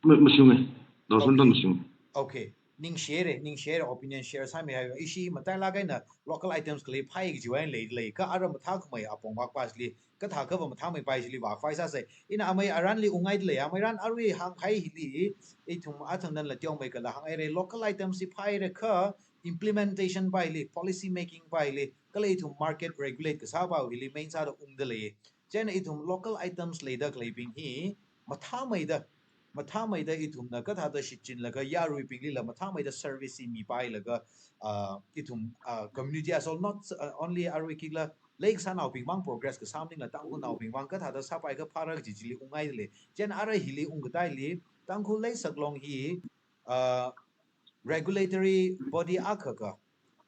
Ma-, mashunge. Dawson, okay, dawson mashunge. Okay. Ningshire, ningshire, opinion share sāmihaiya. Ishi matailāk eina local items khalei phai kajiwui eina leilei. Kha ara mathākhamei apong vak pasli, kathākhava mathāmeipai chili vākhavai sāsei. Ina amei aranli ungngaidalei, amei ran arui hānghai hili, ithum athang nala teomeikhala hānghaire, local items hi phaire kha implementation paili, policy making paili, kala ithum market regulate kasāpao hili main sāda ungdalei. Chieina ithum local items leida khaleibing hi mathāmeida, mathāmeida ithumna kathāda shichinlaga yaruibinglila mathāmeida service hi mipailaga, uh, ithum, uh, community as a whole, not, uh, only arui khikhala, leikasānaobing mang progress kasā maningla Tangkhulnaobing mang kathāda sāpai kaphāra kaji chili ungngaidalei. Chieina ara hili ungkataili, Tangkhul Leisaklong hi, uh, regulatory body akhakha,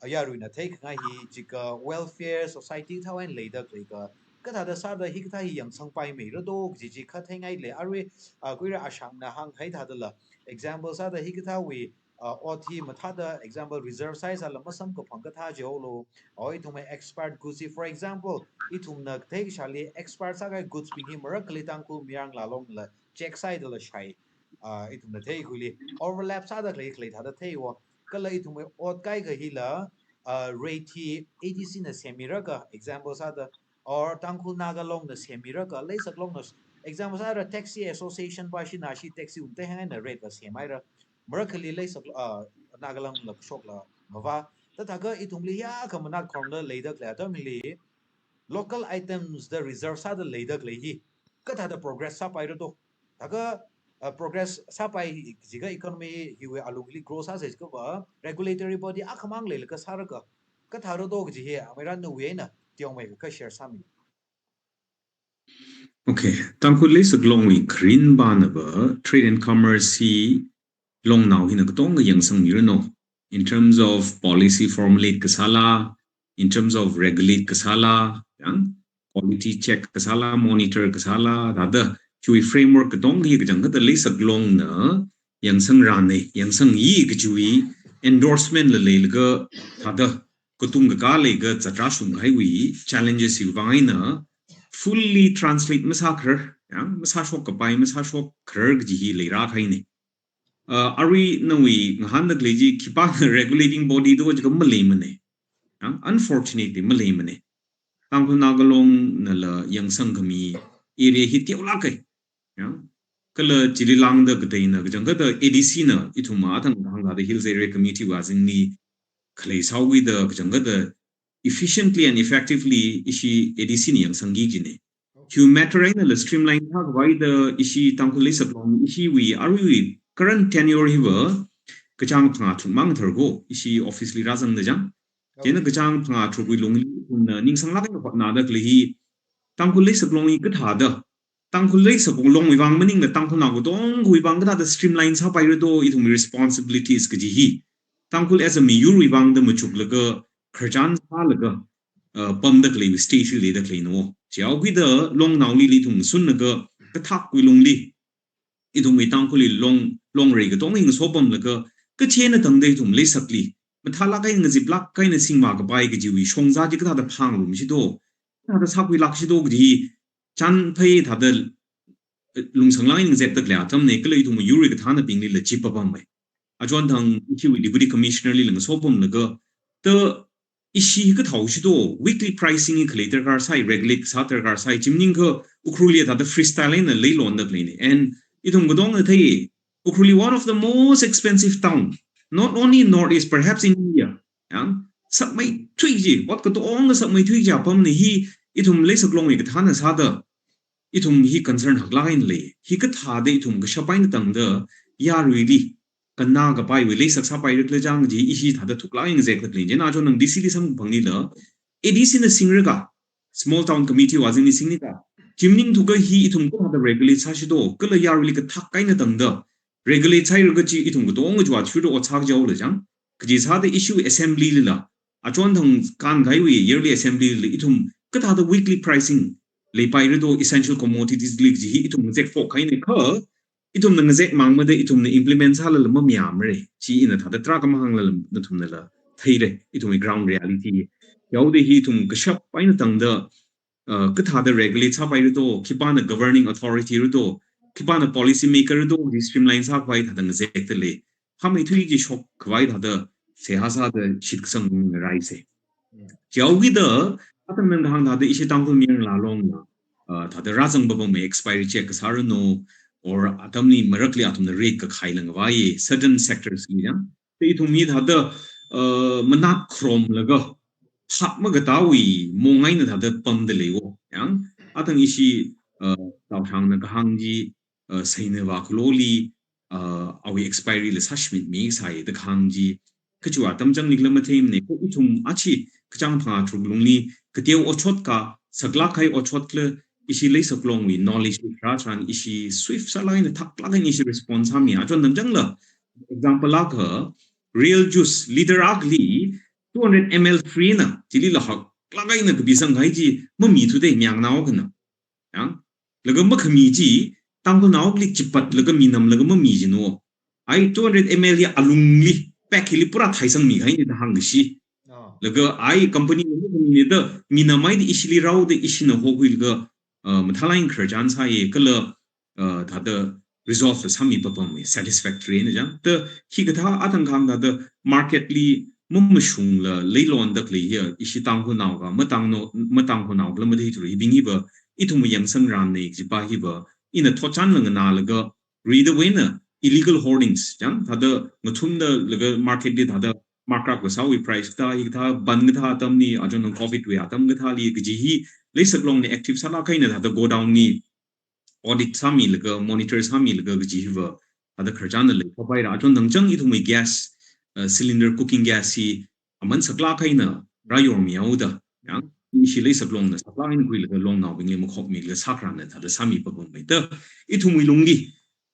yaruina theikhangai hi jiakha welfare society thāwui eina leida khalei kha, kathāda sāda hikathā hi yangsangpaimeira do kaji chi kha theingailei. Arui, uh, Kuira Ashangna hānghai thādala, example sāda hikathāwui, uh, ot hi mathāda, example, reserve sāsāla masamkaphang kathā jihaolu, or ithumwui expired goods hi, for example, ithumna theikashāli expired sākahai goods bing hi marakhali Tangkhul Mayar Ngalālongnala check sāhaidala shai, uh, ithumna theikhuili overlap sāda khalei khalei thāda theiwo. Kala ithumwui ot kaikha hila, uh, rate hi A D C na semmirakha, example sāda, or Tangkhul Naga Longna semmirakha, Leisaklongna, example sāda Taxi Association pa shina shi taxi ungtei hāngaina rate va semhaira. Marakhali Leisak, uh, Naga Longla kashokla mavā. Thāda thākha ithumli hiyākha manat khorumda leida khalei atamli, local items da reserve sāda leida khalei hi kathāda progress sāpaira do. Thākha, uh, progress sāpai jiakha economy hiwui alungli grow sāsei jiakhava regulatory body akhamang leilaga sārakha kathāra do kaji hi, amei ran nawui eina teomeikha share sāmi. Okay, Tangkhul Leisaklongwui kharinpana va trade and commerce hi longnao hina katonga yangsangmiranu. In terms of policy formulate kasāla, in terms of regulate kasāla, yang, quality check kasāla, monitor kasāla, thāda, chiwui framework katonga hi kachangkhatta Leisaklongna yangsangrane, yangsangi kajiwui endorsement la leilaga, thāda, katung kakā leilaga zatrashung kahaiwui challenges hiwui vang eina fully translate masākharar, yang, masāshok kapai, masāshok kharar kaji hi leirākahaine. Uh, arui nawui ngahānda khalei chi khipāna regulating body do jiakha maleimane. Ya, unfortunately maleimane. Tangkhul Naga Longnala yangsangkhami area hi teolāke. Ya. Kala chili lāngda kateina kachangkhatta A D C na ithum athang hāngda Hills Area Committee wui azingli khalei sāhaokida kachangkhatta efficiently and effectively ishi A D C na yangsangki kajine. Hiwui matter einala streamline sākhavai da ishi Tangkhul Leisaklong ishiwui aruiwui current tenure hiva kachāng phangā tharuk mang tharko ishi office li rāzangda jang. Chieina kachāng phangā tharukwui lungli ithumna ningsanglāk eina hotnāda khalei hi Tangkhul Leisaklong hi kathāda, Tangkhul Leisaklongwui vang maningla Tangkhulnao katongawui vang kathāda streamline sāpaira do ithumwui responsibilities kaji hi Tangkhul as a miyurwui vang da machuklaga khararchan sālaga, uh, pamda khalei stage li leida khaleina. Chihaokida longnaoli ithum sunlaga kathakwui lungli ithumwui Tangkhulli long, longrei katonga hi ngasopamlaga, kachena tangda ithum Leisakli mathālāk eina ngaziplāk eina singmā kapai kajiwui shongza chi kathāda phāngarumshi do, kathāda sākhuilākshi do kaji hi chānphei thāda, eh, lungsang lāng eina ngazepda khalei atamne, kala ithum yurwui kathānabinglila chi papamei. Achonthang ichiwui Deputy Commissioner lila ngasopamlaga, ta ishi kathāoshi do, weekly pricing hi khalei darkar sai, regulate kasā darkar sai, chi maningakha Ukhrulli thāda freestyle eina leilonda khaleine. And ithum katonga thei, Ukhrulli one of the most expensive town. not only in Northeast, perhaps in India, yang sakmeithui chi, ot katonga sakmeithui chi apamna hi, ithum leisaklongwui kathāna sāda, ithum hi concern haklāk eina lei. Hikathāda ithum kashap eina tangda yaruili kannā kapaiwui leisak sāpaira khala chang chi ishi thāda thuklāk eina ngazek khalei. Chieina achon nang D C li samphangli la, A D C na singlaga, small town committee wui azingli singlaga, chi maningthuakha hi ithum kathāda regulate sāsi do, kala yaruili kathak eina tangda regulate sāira kaji ithum katonga chiwui athishurda ot sāki jihaola chang. Kaji sāda ishi assembly lila, achon thang kānkahaiwui yearly assembly lila ithum kathāda weekly pricing leipaira do essential commodities li kaji hi ithum ngazek phok kahaina kha, ithumna ngazek mangmada ithumna implement sālala mamayāmara. Chi ina thāda tarākha mahānglala nathumnala theira, ithumwui ground reality. Chihaoda hi ithum kashap eina tangda, uh, kathāda regulate sāpaira do, khipāna governing authority ra do, khipāna policy maker ra do, chi streamline sākhavai thāda ngazekda lei. Khameithui chi shokkhavai thāda seihā sāda shitkasang ngaraisa. Chihaokida, atam nang kahāng thāda ishi Tangkhul Mayar Laa Longna, uh, thāda rāzang papam expiry check kasā ranu, or atamli marakli athumna rate kakhai langvai, certain sectors li yang. Te ithum hi thāda, uh, manat khromlaga, thak makatāwui mong eina thāda pamda leiwo. Yang, atam ishi, uh, Taushangna kahāng chi, uh, Saina vākhaloli, uh, awui expiry la sāshimit misai da kahāng chi, kachiwui atam chang nikhala matheimana, kha ithum achi kachāng phangā tharuk lungli, kateo otshot kha, saklāk kahai otshot kala, ishi leisaklongwui knowledge li kharā tharan ishi swift sālāk eina thaklāk eina ishi response sāmi. Achon nang changla, example akha, real juice liter akhali two hundred M L free na, chilila haklāk eina kapisang kahai chi mamithuda mayarnao akhana. Yang, laga makhami chi, Tangkhulnao akhali chipatlaga minamlaga mami jino. Ai two hundred M L ya alungli, pack hili pura thaisangmi kahaina da hāngkashi. Oh. Laga ai company na makhamina da minamhaida ishili rāhaoda ishina hokhuilaga, uh, mathālāk eina khararchan sāya kala, uh, thāda resolve la sāmi papam satisfactory na chang. Ta hikathā atam kahāng thāda market li mamashungla leilonda khalei hiya, ishi Tangkhulnao kha, matangno-, maTangkhulnao kala matheithura hibing hiva, ithum yangsang ranna kajipa hiva, ina thotchanla nganālaga, rida wena illegal hoardings, chang, thāda ngathumda laga market li thāda markup kasāwui price kathā, hikathā ban kathā atamli, achon nang covid wui atam kathāli, kaji hi, leisaklongna active sālāk eina thāda godown li audit sāmilaga, monitor sāmilaga kaji hiva, thāda khararchanna leiphapaira, achon nang chang ithumwui gas, uh, cylinder cooking gas hi, aman saklāk eina rāyormihaoda, yang, ishi leisaklongna saklāk eina khuilaga longnaobingli makhokmilaga sākharanna thāda sāmi papam mai. Ta, ithumwui lungli,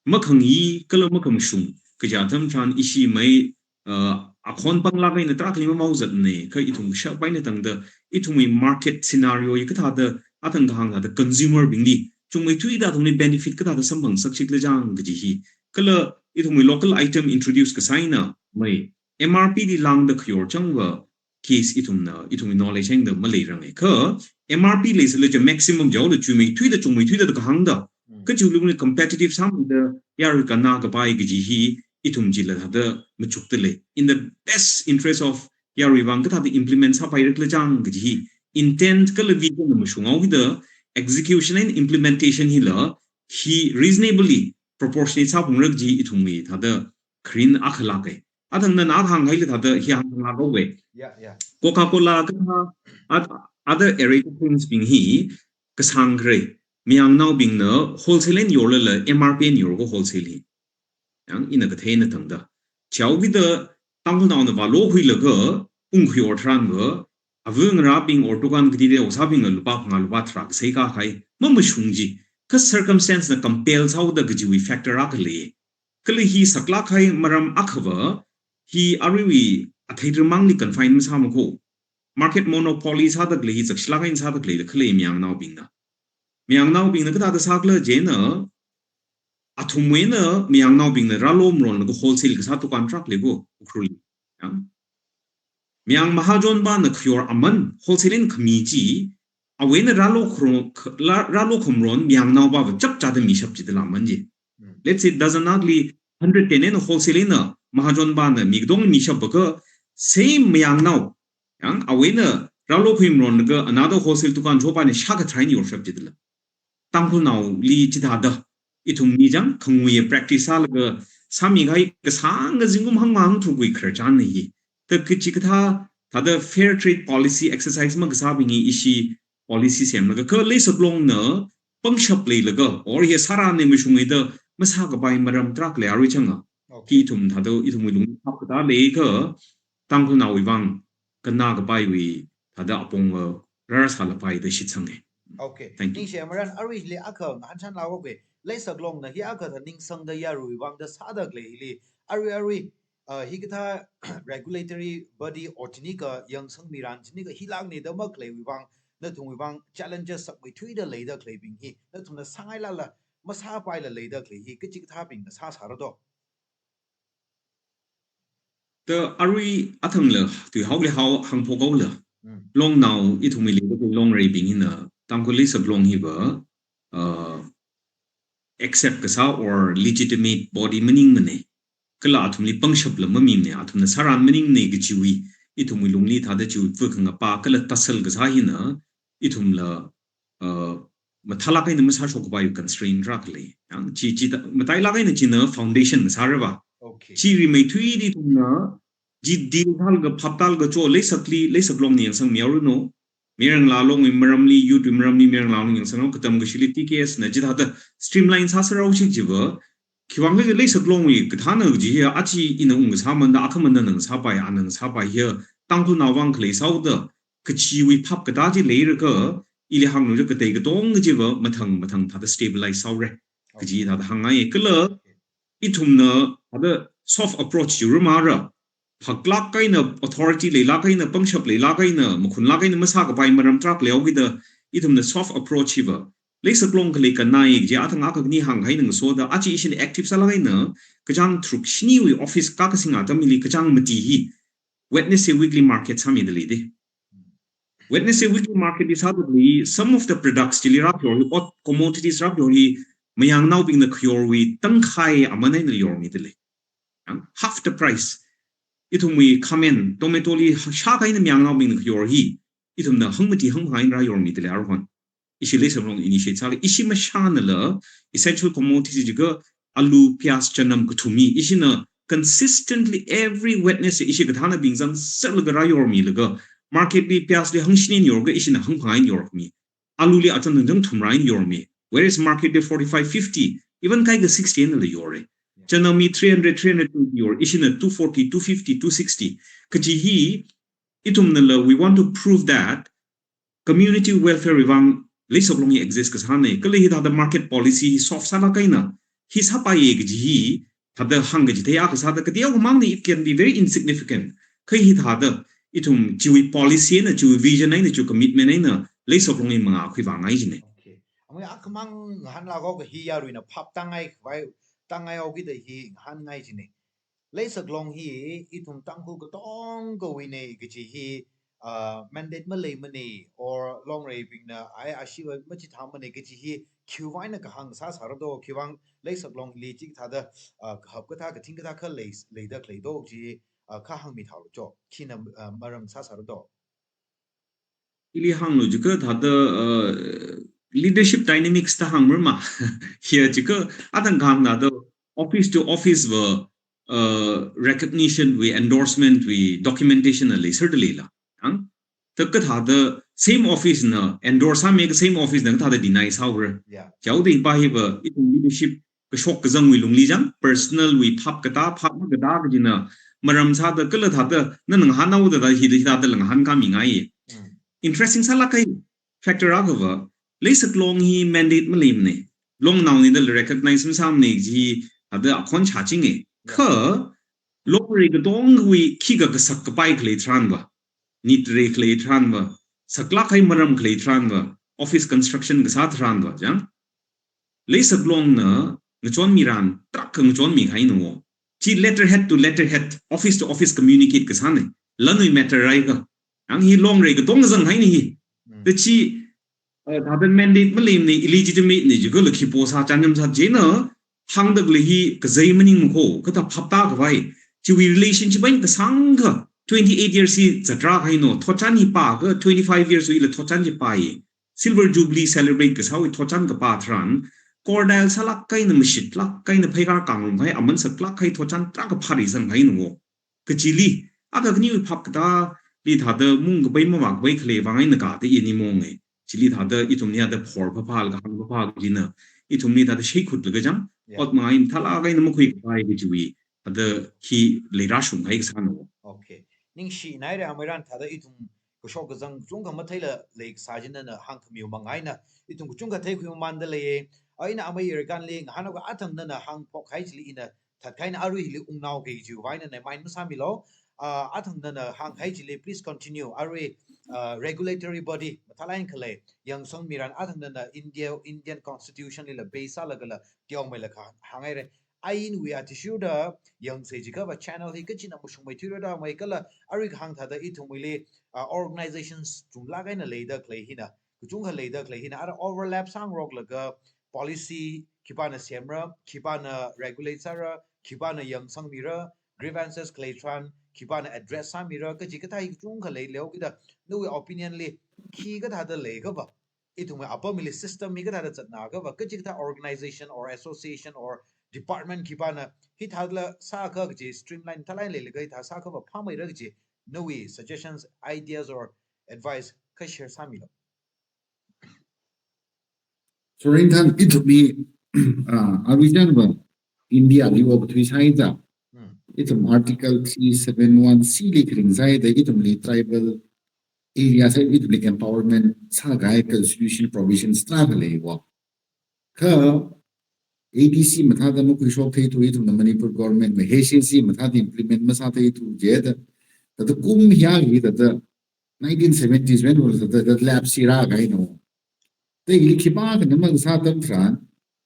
makhangyi kala makhamashung, kaja atam tharan ishi mai, uh, akhon panglāk eina tarākhali mamaozatna, kha ithum kashap eina tangda, ithumwui market scenario hi kathāda, atam kahāng thāda consumer bingli, chungmeithuida athumli benefit kathāda samphangsakki khala chang kaji hi. Kala ithumwui local item introduce kasā eina mai, M R P li lāngda khayor changva case ithumna, ithumwui knowledge hāngda maleiranga. Kha M R P leisālala chi maximum jihaola chuimeithuida, chungmeithuida da kahāngda. Mm. Kachiwui lungli competitive sāmida yarui kannā kapai kaji hi ithum chila thāda machukda lei. In the best interest of yaruivang kathāda implement sāpaira khala chang kaji hi intent kala vision na mashunghaokida execution and implementation hila hi reasonably proportionate sāphungra kaji ithumwui thāda kharing akhalāka. Atam nana hānghaila thāda hi hānghaowa. Yeah, yeah. Coca-Cola kathā, oth-, other aerated drinks bing hi kasāngkhare. Mayarnaobingna wholesale eina yorlala M R P eina yorko wholesale hi. Yang ina kathei eina tangda. Chihaokida Tangkhulnaona vālokhuilaga ungkhuiyor tharanva, ava ngarābing or dukan katida osābingna lupā phangā lupā tharā kasai kahai, mamashung chi, kha circumstance na compel sāhaoda kajiwui factor akha lei. Kala hi saklāk kahai maram akhava, hi aruiwui athei tharmangli confine masāmako. Market monopoly sāda khalei hi zakshilāk eina sāda khalei da khalei mayarnaobingna. Mayarnaobingna kathāda sākhala chieina, athumwui eina mayarnaobingna rālo maronlaga wholesale kasā dukan tarākha leiko, Ukhrulli. Yang. Mayar mahajonpana khayor aman wholesale eina khami chi, awui eina rālo kharo-, kh-, la-, rālo khamaron mayarnaopava chapchāda mishap chida la aman chi. Hmm. Let's say, dozen akhali hundred ten eina wholesale eina mahajonpana mi katongli mishapakha, same mayarnao, yang awui eina rālo khuimaronlaga another wholesale dukan chopana shākha tharā eina yorshap chida la. Tangkhulnaoli chithāda, ithumli chang khanguiya practice sālaga sāmikahai kasāng kazingkum hangmang thukui khararchanna hi. Ta kachikathā, thāda fair trade policy exercise makasābing hi ishi policy semlaga, kha Leisaklongna pangshap leilaga, or hi sāran ne mashungaida masākapai maram tarākha lei arui changa. Okay. Hi ithum thāda, ithumwui lung phap katā lei kha, Tangkhulnaowui vang, kannā kapaiwui, thāda apong, uh, rāra sālapai da shitsange. Okay. Thank you. Ningshi maran aruili akha ngahānchan laoke. Leisaklongna hi akha thāda ningsangda yaruiwui vangda sāda khalei hili. Arui arui, uh, hikathā regulatory body or chini kayangsangmiran chini kahilak nida makhaleiwui vang, nathumwui vang challenges sakmeithuida leida khaleibing hi. Nathumna sāngailala, masāpaila leida khalei hi, kachikathābingna sāsāra do. Ta arui athangla, tuihaoli hao hāngphok haola. Mm. Longnao ithumwui leida khalei Longreibing hina, Tangkhul Leisaklong hiva, uh, accept kasā or legitimate body maningmane. Kala athumli pangshapla mamimane, athumna sāran maningne kajiwui, ithumwui lungli thāda chiwui phukhangapa, kala tasal kasā hina, ithumla, uh, mathālak eina masāshok kapai constraint tarākha lei. Yang, chi, chi ta, matailak eina china foundation masārava. Okay. Chi rimeithuida ithumna, chi deal thālaga, phap tālaga cho, Leisakli, Leisaklongna yangsangmi haoranu. Mayar Ngalā Longwui maramli, youth wui maramli, Mayar Ngalā Long yangsanglu, katam kashili T K S na chithāda streamline sāsārao chi jiva. Khiwuivang khala Leisaklongwui kathāna kaji hi, achi ina ung kasā manda, akhamanda nang sāpai, anang sāpai hi, Tangkhulnao vang khalei sāhaoda, kachiwui phap katā chi leilakha, ili hānglu katei katonga chiva, mathang, mathang thāda stabilize sāhaora. Kaji thāda hāngngai, kala, ithumna, thāda soft approach chi rumara, phaklak eina authority leilak eina, pangshap leilak eina, makhunlak eina masākapai maram tarākha leihaokida, ithumna soft approach hiva. Leisaklong khalei kannai kaji athang akha khani hāngkahai ngasoda, achi ishina active sālak eina, kachāng tharuk shiniwui office kakasing atamli kachāng mati hi, Wednesday weekly market sāmida lei de. Wednesday weekly market li sāda lei, some of the products chili rāphayor hi, ot commodities rāphayor hi, mayangnaobingna khayorwui tangkhai aman eina yormida lei. Yang, half the price. Ithumwui khamen, tomato li shākha eina mayangnaobingna khayor hi, ithumna hangmati hangphang eina rāyormida lei aruihon. Ishi Leisaklong initiate sāli, ishi mashānala, essential commodities jiakha alu, piyaz, chanam kathum hi, ishina consistently every Wednesday, ishi kathānabing zangserlaga rāyormilaga, market li piyaz li hangshini eina yorkha, ishina hangphang eina yormi. Alu li achon thangthang thumra eina yormi. Whereas market li forty-five, fifty, even kaikha sixty einala yore. Chanam hi three hundred, three hundred twenty yor, ishina two forty, two fifty, two sixty. Kaji hi, ithumnala, we want to prove that community welfare wui vang Leisaklong hi exist kasāne, kala hithāda market policy hi soft sālak eina, hi sāpaiye kaji hi, thāda hāngkachithei akha sāda, kateokha mangna, it can be very insignificant. Kha hithāda, ithum chiwui policy eina, chiwui vision eina, chiwui commitment eina, Leisaklong hi mangā khuivāngai jine. Okay. Amui akhamang ngahānlaga kahi yaruina phap tāngai khavai, tāngai haokida hi ngahānngai jine. Leisaklong hi ithum Tangkhul katongawuine kaji hi, ah, mandate maleimane, or Longreibingna ai ashiva machithāmane kaji hi khiwuivang eina kahāng sāsāra do, khiwuivang Leisaklong hili chithāda, ah, kahap kathā, kathing kathā khalei, leida khalei do chi, ah, kha hāngmithālu cho, china, ah, maram sāsāra do. Ili hānglu jiakha thāda, uh, leadership dynamics da hāngmara ma. Hiya jiakha athang kahāng thāda office to office va, uh, recognition wui, endorsement wui, documentation na leiserda leila. Ang? Ta kathāda same office na endorse sāmikha same office na kathāda deny sāhaora. Yeah. Chaoda hipa hiva, ithum leadership kashok kazangwui lungli jang, personal wui phap katā, phap makatā kajina maram sāda kala thāda, nana ngahānhaoda da hithāda hithādala ngahānkāmingai. Mm. Interesting sālak kahai factor akhava, Leisaklong hi mandate maleimane, Longnaone dala recognize masāmane kaji thāda akhon shāchinge. Yeah. Kha, Longrei katongawui khikha kasak kapai khalei tharanva, nitrei khalei tharanva, saklak kahai maram khalei tharanva, office construction kasā tharanva, jang. Leisaklongna ngachonmiran tarākha ngachonmikahaina wo. Chi letterhead to letterhead, office to office communicate kasāne. Lanwui matter rāikha. Ang hi Longrei katonga zanghaine hi. Mm. Ta chi, uh, thāda mandate maleimane, illegitimate ne jiakha la khi posā, chānjam sā chieina, hāngda khalei hi kazei maningmakho, kathā phap tākhavai. Chiwui relationship eina kasāngkha, twenty-eight years hi zatrākahaina, thotchan hi pākha, twenty-five years wui ila thotchan hi pāi. Silver Jubilee celebrate kasāwui thotchan kapā tharan, Cordial sālāk eina mashitlāk eina pheikar kangrumhai, aman saklāk kahai thotchan tarākha phāri zanghaina wo. Kachili, akha khaniwui phap katāli thāda mung kapai mavā kapai khalei vang eina kathā ini monge. Chili thāda ithumli thāda phor phāphālaga hāng phāphā kajina. Ithumli thāda sheikhutlaga chang, Yeah. ot mangai mathālāk eina makhui kapai kajiwui thāda hi leirāshung kahai kasāna wo. Okay. Ningshinaire ameiran thāda ithum kashok kazang kachungkha matheila leikasā china nana hāngkhamiwui vang eina ithum kachungkha theikhui mamanda leiye. Eina amei Iraganli ngahānhaoka athang nana hāngphok kahai chili ina thatkahai eina aruili ungnaoki kajiwui vang eina neimai masāmilu. Ah, athang nana hāngkahai chili, please continue. Arui, ah, regulatory body mathālāk eina khalei yangsangmiran athang nana India, Indian Constitution lila base sālagala teomeilakha hānghaire. Ainwui athishurda yangsa jiakhava channel hi kachina mashungmeithuirada mai kala arui kahāng thāda ithumwuili, ah, organizations chunglāk eina leida khalei hina, kachungkha leida khalei hina, ara overlap sāngaroklaga policy khipāna semra, khipāna regulate sāra, khipāna yangsangmira, grievances khalei tharan khipāna address sāmira, kaji kathā hi kachungkha leileo kida, nawui opinion li khi kathāda leiakhava, ithumwui apam hili system hi kathāda zatna akhava, kaji kathā organization or association or department khipāna hithāla sākha kaji streamline thālāk eina leilaga hithā sāakhava phāmeira kaji, nawui suggestions, ideas or advice kha share sāmilu. Sorin than ithumli, ah, arui changva India li okathui sāhaida. Hmm. Ithum Article three seven one C li kharing sāhaida, ithumli tribal area sāi ithumli empowerment sākahai constitution provisions tarākha leiwo. Kha A D C mathāda makhuishok theithu, ithumna Manipur government ma H A C mathāda implement masā theithu jida. Thāda kum hiya hi thāda nineteen seventies when was the, the lapse sirākahaina wo. Thāda hili khipākhana makasā atam tharan,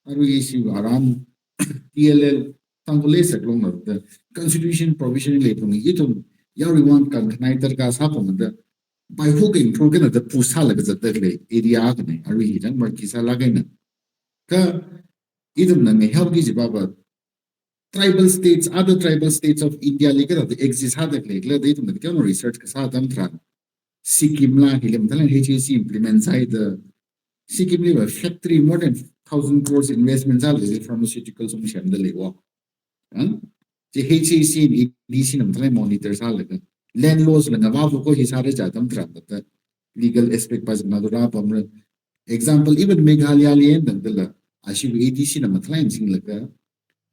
arui ishi aram T L L Tangkhul leisak longla thāda constitution provision leiphung ithum yaruiwui vang kankhanai darkar sāphungda, by hook and crook eina thāda push sālaga zatda khalei area akhana, arui hi chang marki sālāk eina. Kha ithumna ngahānki kaji papa, tribal states, other tribal states of India li kathāda exist sāda khalei khala da ithumna kathāda research kasā atam tharan, Sikkim la hili mathālāk eina H A C implement sāhaida, Sikkim liva factory more than thousand crores investment sālaga pharmaceuticals ungsemda leiwo. Ang? Chi H A C and A D C na mathālāk eina monitor sālaga, land laws la ngavāva ko hi sāra kaji atam tharan thāda legal aspect pa zangna do rāpamra. Example, even Meghalaya li eina tangdala, ashiwui A D C na mathālāk eina singlaga,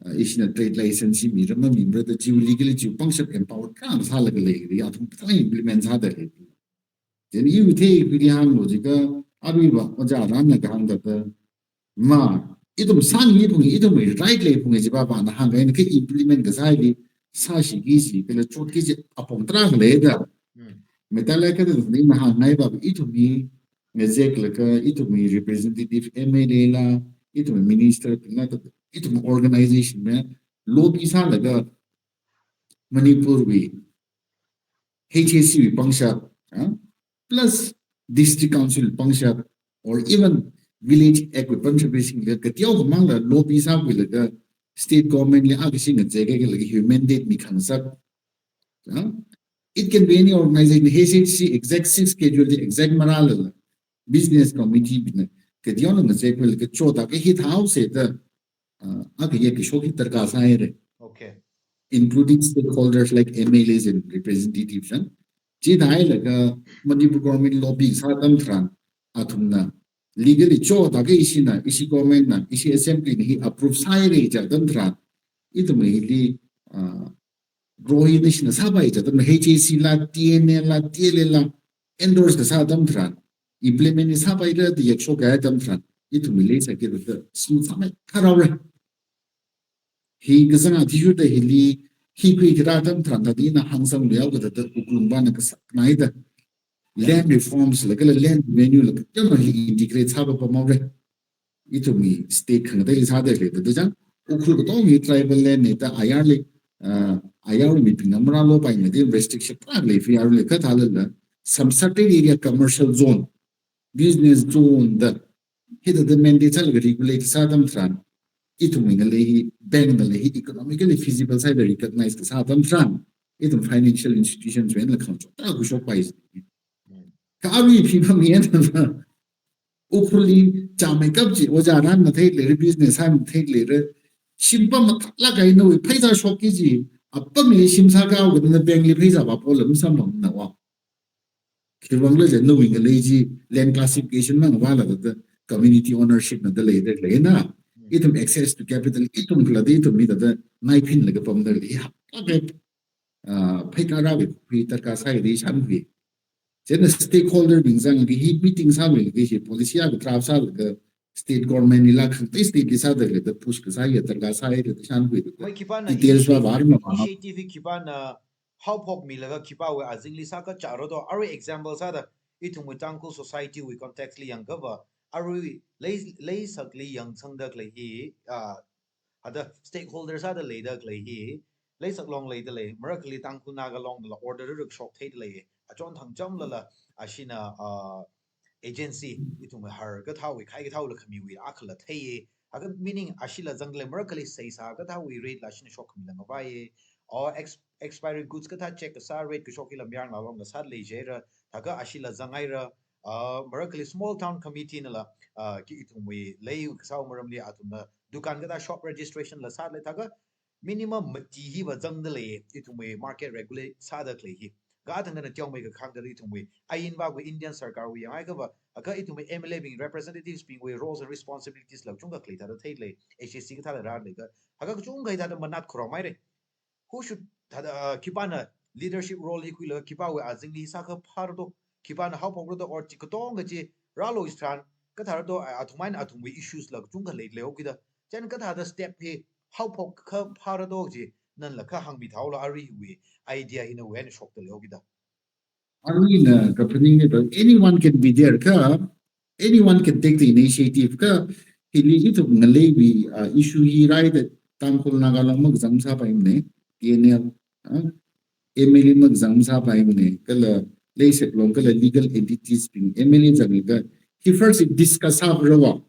ah, ishina trade license hi mira mamimara da chiwui legally chiwui pangshap empower tarākha sālaga lei, ya athum mathālāk eina implement sāda lei. Then iwui theikhuili hānglo jiakha, aruiva ojā Ram na kahāng thāda, ma, ithum sāngayi phung, ithumwui right lei phung kaji papa na hāngkahaina kha implement kasāli sāshiki kaji kala chotki kaji apong tarākha leida. Hmm. Mathālāk eina kathāda ina hāngngai papa ithumwui ngazeklaga, ithumwui representative M L A la, ithumwui minister bingla, ithumwui organization na lobby sālaga Manipurwui H A C wui pangshap, ah, plus district council pangshap, or even village act wui pangshap wui singlaga kateokha mangla lobby sākhuilaga state government li akha singkazek kala hi mandate mikhangasak. Ah, it can be any organization, H A C exact six schedule li exact marālala business committee bingna kateokha ngazekkhuilaga chotda kha hithāhaosa da, ah, akha yekashok hi darkar sāhaira. Okay. Including stakeholders like M L As and representatives, ah. Chithāhailaga Manipur government lobby sā atam tharan, athumna legally chotda kha ishina, ishi government na, ishi assembly na hi approve sāhaira kaji atam tharan, ithumna hili, ah, grow hi ishina sāpai kaji atam, H A C la, T N A la, T L A la endorse kasā atam tharan, implement hi sāpaira da yakshok kahai atam tharan, ithumwui leisaki thāda smooth sāmeikharāra. Hi kazang athishurda hili, hi khuikharā atam tharan thāda ina hāngsangluihaoka thāda Ukhrul pāna kasaknaida land reforms la kala land revenue la kateokha hi integrate sāpapamhaora. Ithumwui state khangatei sāda lei thāda chang, Ukhrul katonga hi tribal land na da ayarli, ah, ayar mibingna marālopaimana da restriction tarākha lei, free ayar lei kathālala, some certain area commercial zone, business zone da hithāda mandate sālaga regulate sā atam tharan, ithumwui ngalei hi, bank ngalei hi economically feasible sāhaida recognize kasā atam tharan, ithum financial institutions wui eina khangachon tarākha khuishokpai. Kha arui phimang eina Ukhrulli chāmeikap chi, ojā rān mathei leira, business sān mathei leira, shim pam mathālāk eina nawui pheisā shokki chi, apam hi shim sākahao kha na bank li pheisā vāpo lam samphangna wa. Khiwuivang khala jiakha nawui ngalei chi land classification mang vālaga thāda community ownership na da leida leina. Ithum access to capital, ithum khalatta ithum mi thāda ngaiphinlaga pamda lei ha. Okay. Ah, pheikara wui khui tarka sai di shan wui. Chieina stakeholder bing zanglaga hi meeting sāwui hi policy akha draft sālaga state government li lak khangatei state li sāda leida push kasā ya tarka sai da shan wui. Mai khipāna Details va initiative, var ma ma. Initiative khipāna haophok milaga khipāwui azingli sākachā ro do, arui example sāda ithumwui Tangkhul society wui context li yangkha va, arui lei, leisakli yangsangda khalei hi, ah, ada stakeholder sāda leida khalei hi, leisak long leida lei, marakhali Tangkhul Naga Long la order ruk shok theida lei, achon thangchamlala, ashina, ah, agency, ithum har kathāwui, khai kathāwui la khamiwui akhala theiya. Akha meaning ashila zanglei marakhali seisā kathāwui rate la shina shok khami la ngavaiya. Or ex-, expiry goods kathā check kasā rate kashok hila Mayar Naga Long la sāda lei jira, thākha ashila zanghaira, ah, marakhali small town committee nala, ah, khi ithumwui lei kasāwui maramli athumna dukan kathā shop registration la sāda lei, thākha minimum mati hi va zangda lei, ithumwui market regulate sāda khalei hi. Kha athang thāda teomeikha khangda ithumwui, ainva gu Indian sarkar wui yanghai kha va, akha ithumwui M L A bing representatives bingwui roles and responsibilities la kachungkha khalei thāda theida lei, H A C kathāla rāda lei kha, akha kachungkha thāda manat khuram haira. Who should thāda, uh, khipāna leadership role hi khuilaga khipāwui azingli sākha phāra do, khipāna haophokra do, or chi katongkha chi rālu istran, kathāra do, uh, athum eina athumwui issues la kachungkha lei lei hokida. Chieina kathāda step hi haophok kha phāra do chi, nala kha hāngmi thaolu, aruiwui idea hina wen shokda lei hokida. Aruina kaphaning ni ba, anyone can be there kha, anyone can take the initiative kha, hili ithum ngaleiwui, ah, issue hi rāida Tangkhul Naga Long makazang sāpaimana, T N L, ah, M L A makazang sāpaimana, kala leisak long kala legal entities bing M L A zanglaga, hi first discuss sāra wa.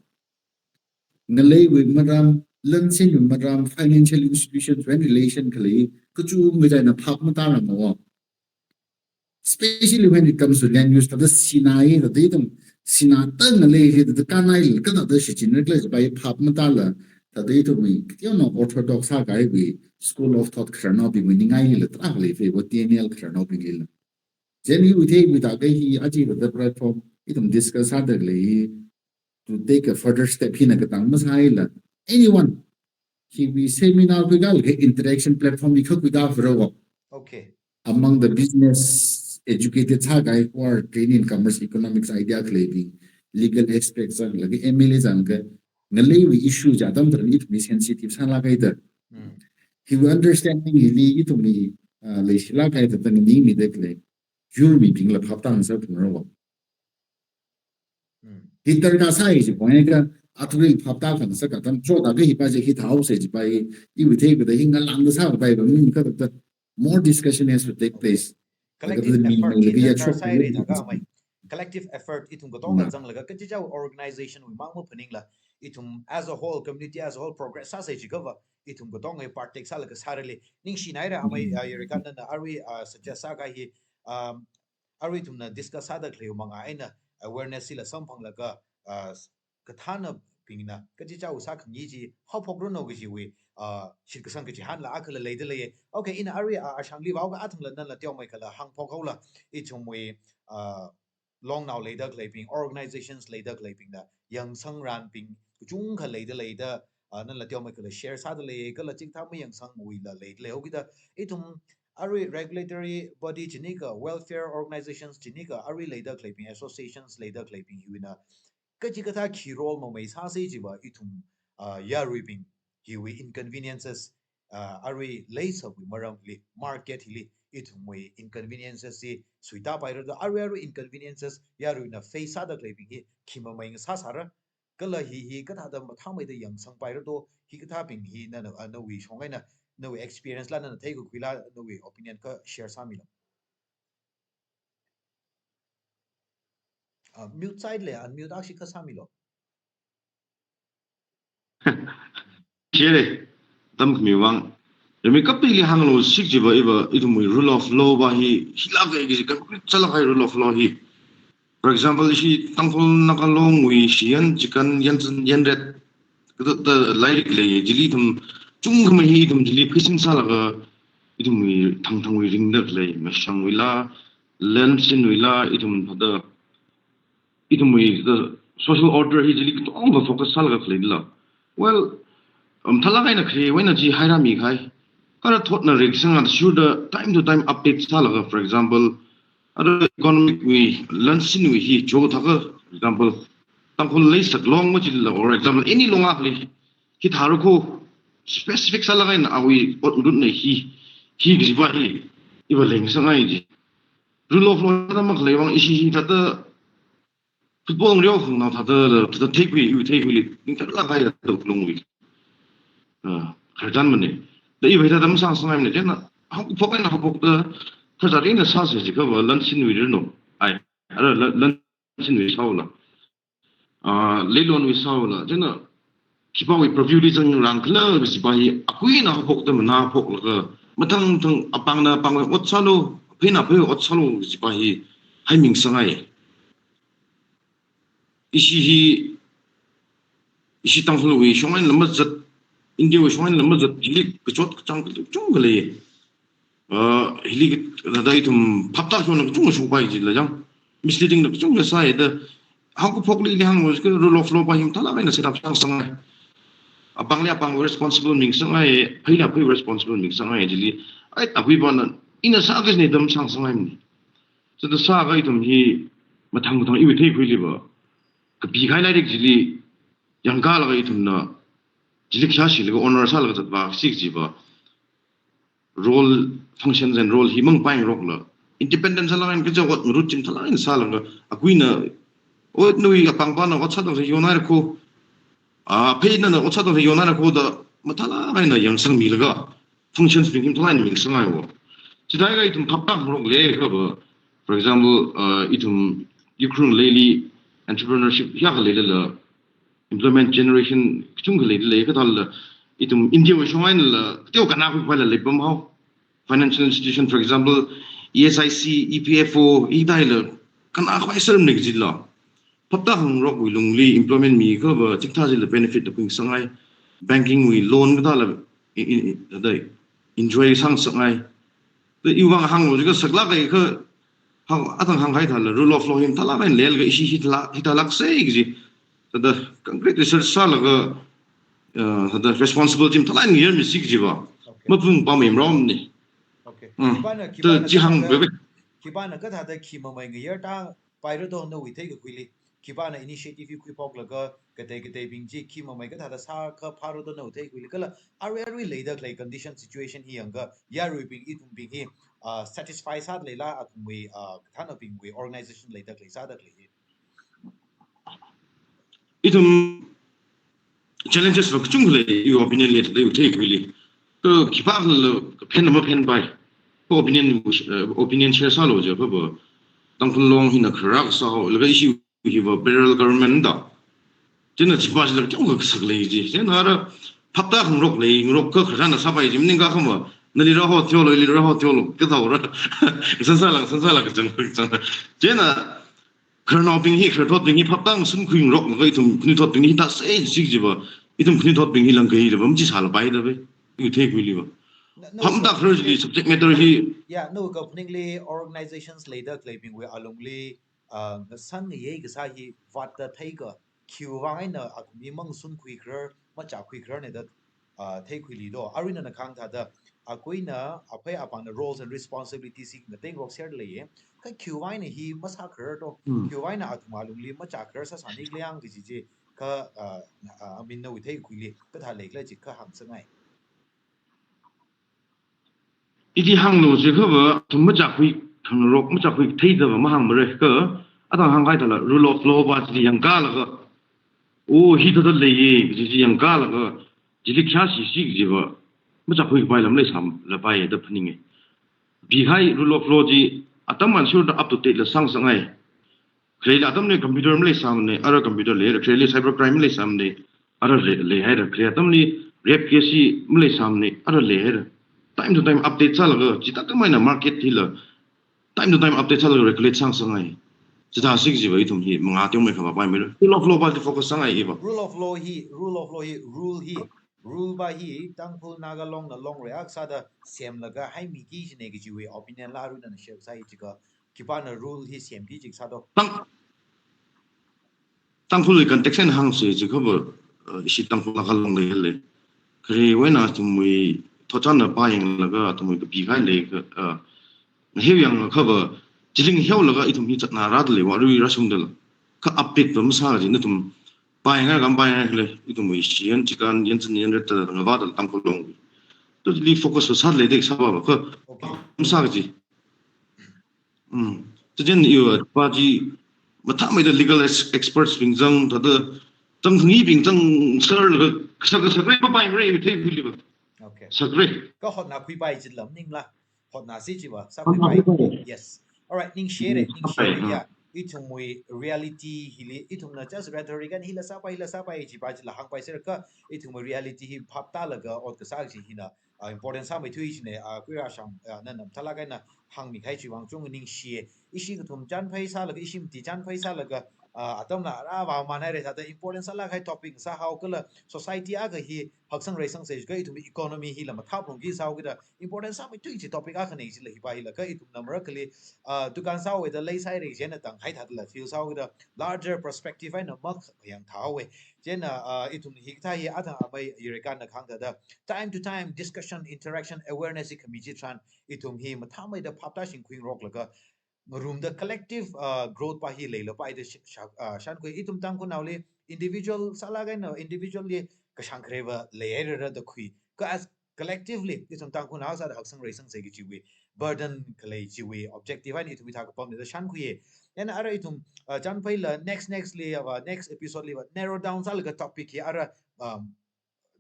Ngaleiwui maram, lansinwui maram, financial institutions wui relation khalei, kachungkha chieina phap matāra ma wa. Especially when it comes to land use, thāda sinā hi, thāda ithum sinā tang ngalei hi, thāda kanai li, kathāda shichinra khala jipa hi phap matāla, thāda ithumwui, you know, orthodox sākahaiwui school of thought khararnaobingwui ningai lila tarākha lei fe, wa T N L khararnaobing lila. Chieina hi uithei uida kha hi aja thāda platform, ithum discuss sāda lei hi, to take a further step hina katang masāla. Anyone, hiwui seminar khuikahai interaction platform hi kha khuikahai phāra wa. Okay. Among the business educated sākahai who are trained in commerce, economics idea khaleibing, legal aspects zanglaga M L A zanglaga, ngaleiwui issue chi atam tharan ithumwui sensitive sālāk haida. Mm. Hiwui understanding hili ithumwui, ah, leishilāk haida thāda nganingmida khalei yurmibingla phap tāngasak phungra wa. Mm. Hi tarka sai jipa hi kha, athumli phap tāngasak atam, chotda kha hipa chi hithāhaosa jipa hi, iwui theikhuida hi ngalāngda sākapai ba, mi kha thāda more discussion has to take place. Collective effort hi darkar sāhaira thākha mai. Collective effort ithum katonga zanglaga kachichā organization wui mang maphaningla, ithum as a whole, community as a whole progress sāsa jiakha va, ithum katonga part take sālaga sārali. Ningshinaira amai, ah, Yarikatnana arui, ah, suggest sākahai hi, um, arui ithumna discuss sāda khalei manga eina awareness hila samphanglaga, ah, kathānabingna kachichā sākhangai chi haophokranu kajiwui, ah, shitkasang kachihānla akhala leida lei. Okay, ina arui, ah, ashangli vāhaoakha athangla nala teomeikhala hāngphok haola, ithumwui, ah, longnao leida khaleibing, organizations leida khaleibingla, yangsangranbing kachungkha leida leida, ah, nala teomeikhala share sāda lei, kala chikathā mayangsangwuila leida lei hokida, ithum arui regulatory body chini kha, welfare organizations chini kha, arui leida khaleibing, associations leida khaleibing hiwuina kachikathā khi role mamei sāsa jiva ithum, ah, yaruibing hiwui inconveniences, ah, arui leisawui maramli, market hili ithumwui inconveniences hi suitāpaira do, arui arui inconveniences yaruina face sāda khaleibing hi khi mamei ngasāsāra, kala hi hi kathāda mathāmeida yangsangpaira do, hikathābing hi nana, ah, nawui shong eina, nawui experience la nana theikakhuila, nawui opinion kha share sāmilu. Ah, mute sāhailei, unmute akha shi kha sāmilu. Chieina, tamkhami vang. Rimeikapli hānglu sik jiva iva, ithumwui rule of law va hi, hilāka kaji concrete sālākhai rule of law hi. For example, ishi Tangkhul Naga Longwui shiyan, chikan, yanzan, yanret, kathāda lairik lei, chili ithum chungkhamei hi ithum chili pheisin sālaga, ithumwui thangthangwui ringda khalei, mashangwuila, lansinwuila, ithum thāda, ithumwui thāda social order hi chili katonga focus sālaga khaleila. Well, um, thalak eina kharewui eina chi hairāmi kahai. Kha ara thotna reikasang athishurda time to time update sālaga, for example, ara economic wui, lansinwui hi chothaka, for example, Tangkhul Leisak Long machila, or example, any long akhali, hithāra kho, specific sālaga eina awui ot ngarutna hi, hi kajiva hi, iva leingasakngai ji. Rule of law thāda makhalei vang ishi hi thāda football ngareo khanganao thāda, thāda theikhui, iwui theikhuili, ningtharlāk kahai thāda lungwui. Ah, khararchan mane. Da iva hi thāda masāsangngaimane, chieina, haokaphok eina haophokda, kazāt eina sāsa jiakhava, lansinwui rirno. Ai, ara la-, lansinwui sāhaola. Ah, leilonwui sāhaola. Chieina, khipāwui purview li zangrang khala kajiva hi, akui eina haophokda mana haophoklaga, mathang mathang apāngna apāngwui ot sālu, apheina aphei ot sālu kajiva hi, haimi ngasakngai. Ishi hi, ishi Tangkhulwui shong eina mazat, India wui shong eina mazat, hili kachot kachāng kachungkha lei. Ah, hili thāda ithum phaptāshonna kachungkha shokpai jila jang, misleading na kachungkha sāhaida, haokaphokli ili hānglo jiakha rule of law va hi mathalak eina set up sāsangngai. Apāngli apāng responsible mingasakngai, apheili aphei responsible mingasakngai chili. Ai, akhuivana, ina sākajina da masāsangngaimane. Chithāda sākha ithum hi mathang mathang iwui theikhuiliva, kapi kahai lairik chili yangkalaga ithumna, chili khayāshilaga honor sālaga zatvāsi kajiva, role, functions and role hi mangapaingarokla, independent sālaga eina kaja ot ngarut chi mathalak eina sālaga, akuina, o, nawui apāngpana ot sāda khalei yonhaira kho, ah, apheina ot sāda khalei yonhaira kho da, mathalak eina yangsangmilaga, functions bing hi mathalak eina mingsangngaiwo. Chithākha ithum phaptā khangarok leiakhava, for example, uh, ithum Ukhrul leili entrepreneurship hiyākha leilala, employment generation kachungkha leida lei, kathāla, ithum India wui shong einala, kateo kannā khuikapaila leipamhao. Financial institution, for example, E S I C, E P F O, hithāla kannā khavai sermane kajila. Phaptā khangarokwui lungli employment miakhava, chikathā chila benefit da khuingasakngai. Banking wui loan kathāla, i, i, i, da enjoy sāngasakngai. Da iwui vang hānglo jiakha saklāk kahai kha, hāng, athang hāngkahai thāla, rule of law hi mathalak eina leilaga ishi hithāla, hithālāksei kaji. Thāda concrete research sālaga, uh, thāda responsible chi mathalak eina ngayarmisi kajiva. Okay. Mapung pamei maromne. Okay. Mm. Khipāna, da khipāna chi hāng kathāda, bebe. Khipāna kathāda khi mamei ngayar ta paira do nawui theikakhuili. Khipāna initiative hi khuiphoklaga, katei kateibing chi khi mamei kathāda sākha phāra do nawui theikhuili. Kala arui arui leida khalei condition situation hi yangakha, yaruibing ithumbing hi, ah, satisfy sāda leila athumwui, ah, kathānabingwui organization leida khalei sāda khalei hi. Ithum challenges va kachungkha lei, iwui opinion li, iwui theikhuili. Kha khipākhala kaphen maphenpai. Kha opinion, uh, opinion share sālo jiakhava, Tangkhul Long hina kharā kasā haolaga ishi hiva parallel government da. Chieina chiva chila kachungkha kasak lei ji. Chieina ara phaptā khangarok lei, ngarok kha kharāna sāpai ji, maningakha khama, nali rāho theolo, ili rāho theolo, kathāora. San sāla, san sāla kachang, kachang. Chieina khararnaobing hi, khararthotbing hi phaptā ngasunkhui ngarokna kha ithum khanuithotbing hi thāsei ji kajiva, ithum khanuithotbing hi langkahai da va, machi sālapai da ve, iwui theikhuiliva. Na, na, phaptā kharar chili subject matter hi. Ya, nawui kaphaningli organizations leida khaleibingwui alungli, ah, ngasan ngayei kasā hi vātda theikha, khiwui vang eina athum hi mangasunkhui kharar, machākhui khararne da, ah, theikhuili do. Arui nana kahāng thāda, akuina aphei apāngna roles and responsibilities hi ngatengrok serda leiye. Kha khiwui vang eina hi masākharar do. Hmm. Khiwui vang eina athum alungli machākharar sāsāni khala yang kaji chi, kha, ah, ah, I mean, nawui theikhuili kathā leikhala chi kha hāngsāngai. Ili hānglo jiakhava, athum machākhui khangarok, machākhui theida va mahāngmara kha, athang hāngkahai thāla, rule of law va chili yangkalaga, o, hithāda leiye, kaji chi yangkalaga, chili khayāshisi kajiva, machākhui kapaila maleisālapai da phaninge. Bihai rule of law chi, atam athishurda up to date la sāngasakngai. Khareli atamli computer maleisāmane, ara computer leira, khareli cyber crime maleisāmane, ara le-, leihaira, khare atamli rape case hi maleisāmane, ara leihaira. Time to time update sālaga, chithākhamei eina market hila, time to time update sālaga regulate sāngasakngai. Chithāsi kajiva ithum hi mangā teomeikha vāpaimei. Rule of law pali focus sāngai iva. Rule of law hi, rule of law hi, rule hi, rule va hi Tangkhul Naga Long na Long rei akha sāda semlaga haimiki kajina kajiwui opinion la arui nana share sāi jiakha, khipāna rule hi semki jiakha sādo. Tang Tangkhulwui context eina hāngsa jiakhava, uh, ishi Tangkhul Naga Long leili. Kharewui eina athumwui thotchanna pāyanglaga athumwui kapi kahai lei kha, uh, ngaheo yangkhava, chili ngaheolaga ithum hi zatna rāda leiva, arui rāshungda la. Kha update va masā kaji nathum pāyangngai kam pāyangngai khala, ithumwui shiyan, chikan, yanzan, yanret da ngavāda Tangkhul Long. Totally focus va sāda leida sāva va, kha masā kaji. Mm. Chithāda iva pa chi mathāmeida legal ex-, experts bing zang, thāda zangkhangibing zangsālaga, sā, sākharei papai rei, thei phuli va. Okay. Sākharei. Kha hotnakhui pai jitla maningla. Hotnasi jiva, sākhui pai. Hotnakhui pai. Yes. Alright, ningshi re, mm, ningshi re, sāpai, ya. Mm. Ithumwui reality hili, ithumna just rhetoric eina hila sāpai, hila sāpai jiva jila hāngpai serkha, ithumwui reality hi phaptālaga ot kasā kaji hina, uh, important sāmeithui kajina, uh, Khuirasham, uh, nana mathālāk eina hāngmi kahai chiwui vang chungda ningshi. Ishi kathum chānphai sālaga, ishi mati chānphai sālaga, uh, atamla rāvāmānhaira, thāda important sālāk kahai topic sāhao kala society akha hi haksang reisangsa jiakha ithum economy hila mathāphalungki sāhao kida important sāmeithui kaji topic akhana jila hiva hila kha ithumna marākhali, uh, dukan sāhaoda leisāhaira chieina tanghai thādala feel sāhao kida larger perspective eina mak yang thāhaowa. Chieina, uh, ithum hikathā hi athang amei Yureka na kahāng thāda time to time discussion, interaction, awareness hi khami chitharan ithum hi mathāmeida phaptāshing khuingaroklaga ngarumda collective, uh, growth pa hi leilapai da sh-, sha-, uh, shānkhui. Ithum Tangkhulnaoli individual sālāk eina individually kashāng kharei va leihairara da khui. Kha as collectively ithum Tangkhulnao sāda haksang reisangsa kajiwui burden khalei chiwui objective eina ithum hithā kapamna da shānkhuiya. Chieina ara ithum, uh, chānphaila next, next li va, next episode li va narrow down sālaga topic hi ara, um,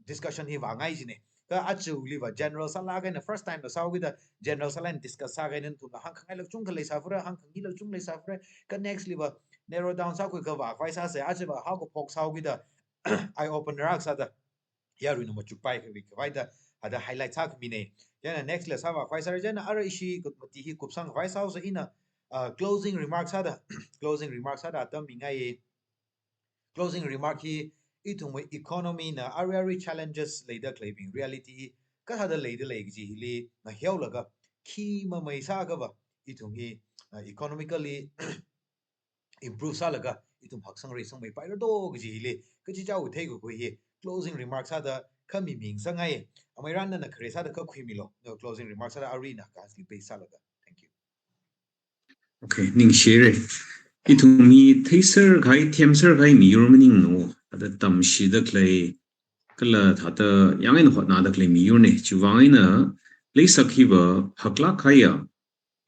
discussion hi vāngai kajina. Kha aja li va general sālāk eina first time la sāhao kida general sālāk eina discuss sākahai eina nathumla hāngkhangaila kachungkha leisāphara, hāngkhangaila kachungkha leisāphara. Kha next li va narrow down sākhuiakha vākhavai sāsa, aja va haokaphok sāhao kida eye opener akha sāda yaruina machukpai khavai khavai da, hithāda highlight sākhamina. Chieina next la sāvākhavai sāra, chieina ara ishi kut mati hi kupsangkhavai sāhaosa ina, uh, closing remarks sāda, closing remarks sāda atam mingai. Closing remark hi ithumwui economy na arui arui challenges leida khaleibing reality hi kathāda leida lei kaji hili ngaheolaga khi mamei sāakhava ithum hi, uh, economically improve sālaga ithum haksang reisangmeipaira do kaji hili kachichāwui theikakhui hi closing remark sāda khami mingsāngai. Amei Ran nana khare sāda kha khuimilo. No closing remark sāda arui ina kahāng hili base sālaga. Thank you. Okay, ningshi re. Ithum hi theiser kahai, themser kahai miyur maningmana. Thāda tamshida khalei, kala thāda yāng eina hotnada khalei miyurna. Chiwui vang eina leisak hiva haklāk kahaiya,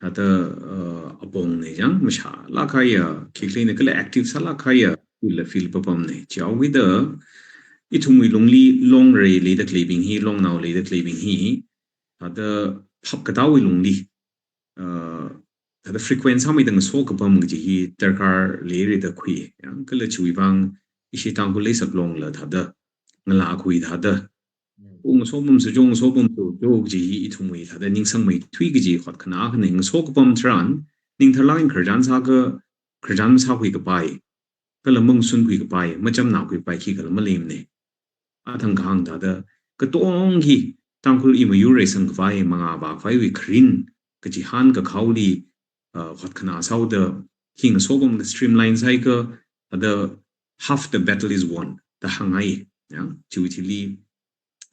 thāda, uh, apongna chang, mashālāk kahaiya, khikhaleina kala active sālāk kahaiya, feel la feel papamna. Chihaokida ithumwui lungli Long rei leida khaleibing hi, Longnao leida khaleibing hi, thāda phapkatāwui lungli, uh, thāda frequent sāmeida ngaso kapam kaji hi darkar leira da khui. Yang kala chiwui vang ishi Tangkhul leisak Longla thāda ngalākhui thāda. Mm. Ung ngaso pamsa jo, ngaso pamsa jo kaji hi ithumwui thāda ningsangmeithui kaji hotkhana akhana. Ngaso kapam tharan, ningtharlāk eina khararchan sāakha, khararchan masākhui kapai, kala mangasunkhui kapai, machamnākhui kapai khikhala maleimana. Athang kahāng thāda, katong hi Tangkhul i mayur reisangkhavai, mangā vākhavaiwui kharing kachihān kakhaoli, uh, hotkhana sāhaoda, hi ngaso pamda streamline sāakha, thāda half the battle is won da hāngngai. Ya, chiwui thili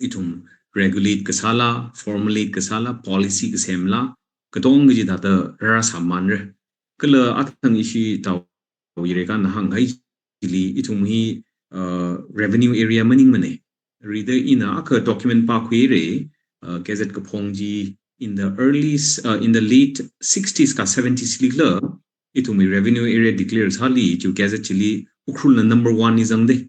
ithum regulate kasāla, formulate kasāla, policy kasemla, katong kaji thāda rāsāmānra. Kala athang ishi tao Yureka na hāngkahai chili ithum hi, uh, revenue area maningmana. Rida ina akha document pākhuira, uh, Gazette kaphong chi in the early, uh, in the late sixties ka seventies likla, ithumwui revenue area declare sāli, chiwui Gazette chili Ukhrulna number one li zangda.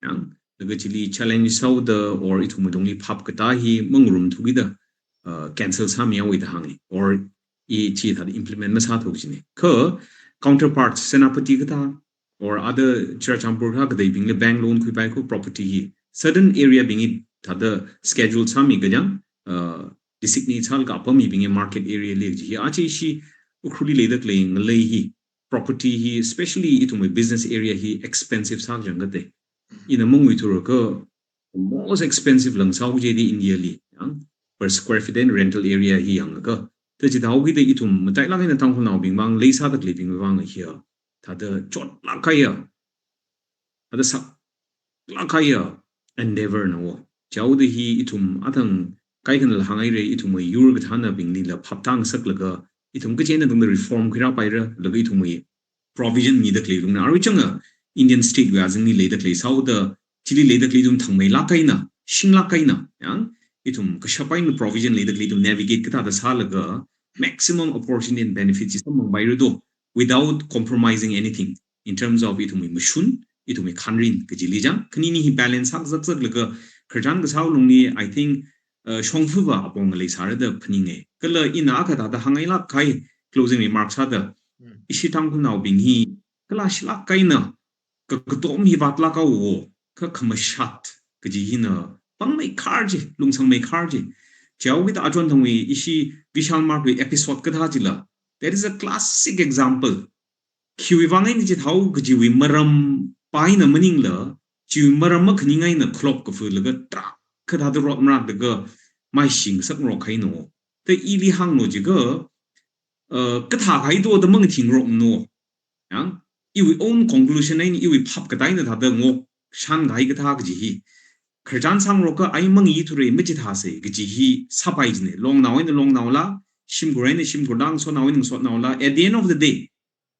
Yang, laga chili challenge sāhaoda or ithumwui lungli phapkatā hi mangarumthukida, uh, cancel sāmihaowa da hānga. Or i chithāda implement masāthuk kajina. Kha counterparts, Senapati kathā, or other Churachandpur kathā kateibingli bank loan khuipai kho property hi. Certain area bing hi thāda schedule sāmi kajang, uh, designate sālaga apam mibingwui market area li kaji hi. Aja ishi Ukhrulli leida khalei ngalei hi property hi, especially ithumwui business area hi expensive sākajang kate. Ina mangui thura ka most expensive lang sāhaoki jide India li, yang, per square feet eina rental area hi yanglaga. Thāda chithāhaokida ithum matailāk eina Tangkhulnaobing vang, leisāda khaleibing vang hiya, thāda chotlāk kahaiya, thāda saklāk kahaiya endeavor na wo. Chihaoda hi ithum athang kaikhanala hānghaira, ithumwui yur kathānabinglila phaptāngasaklaga, ithum kachi eina tangda reform khuirāpaira, laga ithumwui provision mida khalei lungna. Arui changa Indian state wui azingli leida khalei sāhaoda, chili leida khalei ithum thangmeilāk eina, shinglāk eina, yang, ithum kashap eina provision leida khalei ithum navigate kathāda sālaga, maximum opportunity and benefit chi samphangpaira do, without compromising anything in terms of ithumwui mashun, ithumwui khanrin kajili chang. Khanini hi balance sākazakzaklaga, khararchan kasā lungli, I think, uh, shongfa va apong leisāra da phaninga. Kala ina akha thāda hāngngailāk kahai closing remarks sāda, Mm. ishi Tangkhulnaobing hi kalāshilāk eina ka, katom hi vātlāk haowa, ka khamashat kaji hina pangmeikhar chi, lungsangmeikhar chi. Chihaokida achon thangwui ishi Vishal Mart wui episode kathā chila, that is a classic example. Khiwui vang eina chithāhao kajiwui maram pa eina maningla, chiwui maram makhaning eina khalop kafu laga tarākha thāda rot marāklaga maishingasak ngarok kahai no. Thāda ili hānglu jiakha, uh, kathā kahai do da mangathingarokno. Yang, iwui own conclusion eina, iwui phap katā eina thāda ngokshan kahai kathā kaji hi. Khararchan sāngarokka ai mangayi thura machithāsa kaji hi sāpai jina. Longnao eina longnaola, shimkhur eina shimkhur, ngasotnao eina ngasotnaola. At the end of the day,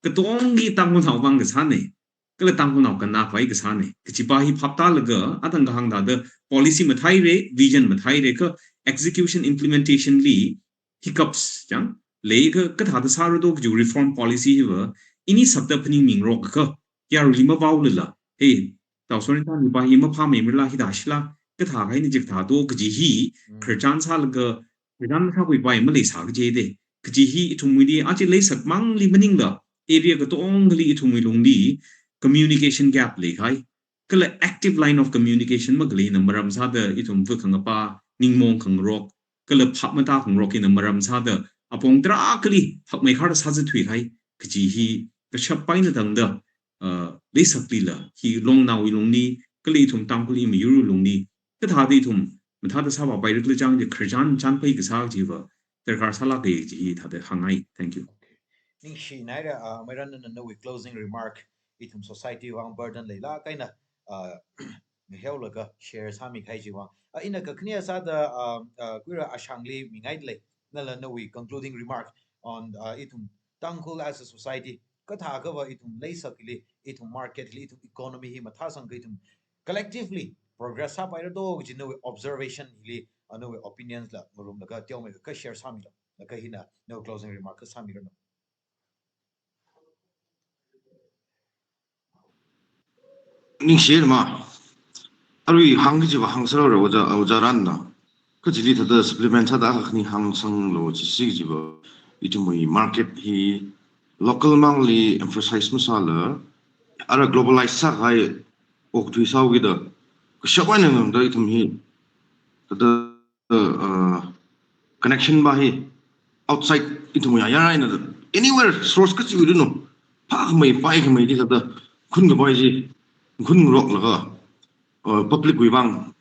katonga Tangkhulnao vang kasāna. Kala Tangkhulnao kannā vang kasāna. Kaji pa hi phaptālaga, athang kahāng thāda policy matheira, vision matheira, kha execution, implementation li hiccups chang, leiakha kathāda sāra do kaji reform policy hiva, ini sakta phaningmingarokakha, yaruili mavaolala, hey, Tao Sorenthan hi pa hi maphāmeimarala, hithāshila, kathā kahai ni chikathā do kaji hi, Mm. khararchan sālaga, khararchan sākhui pa hi maleisā kaji de. Kaji hi ithumwuili, aja leisak mangli maningla, area katongali ithumwui lungli communication gap leikahai. Kala active line of communication makhaleina maram sāda ithum vakhangapa, ningmong khangarok, kala phap matākhangarok hina maram sāda apong tarākhali hakmeikhar sāzathui kahai kaji hi kashap eina tangda, uh, leisaklila, hi longnaowui lungli, kala ithum Tangkhul hi miyurwui lungli, kathāda ithum mathāda sāvāpaira khala chang chi khararchan chanpai kasā chiva darkar sālāka kaji hi thāda hāngngai. Thank you. Ningshinaira, uh, Mairan, nana nawui closing remark, ithum society vang burden leilāk eina, uh, ngaheolaga share sāmikahai chiwui vang. Uh, ina kakhane sāda, uh, uh, Kuira Ashangli mingailei, nala nawui concluding remark on, uh, ithum Tangkhul as a society, kathākhava ithum leisakli, ithum market li, ithum economy hi mathāsangkha ithum collectively progress sāpaira do kaji nawui observation hili, uh, nawui opinions la ngarumlaga teomeikha share sāmilu. Laga hina nawui closing remark akha sāmiranu. Ningshi ma. Arui hāng kajiva hāngsāra ojā, ojā Ranna. Kha chili thāda supplement sāda akha khani hāngsanglu chi si kajiva, ithumwui market hi local mangli emphasize masāla, ara globalize sākahai okathui sāhaokida, kashap eina ngangda ithum hi thāda, uh, connection pa hi outside ithum ya, ya eina anywhere source kachiwui luno, phākhamei, paikhamei chi thāda khunkhavai chi khunngaroklaga, uh, public wui vang,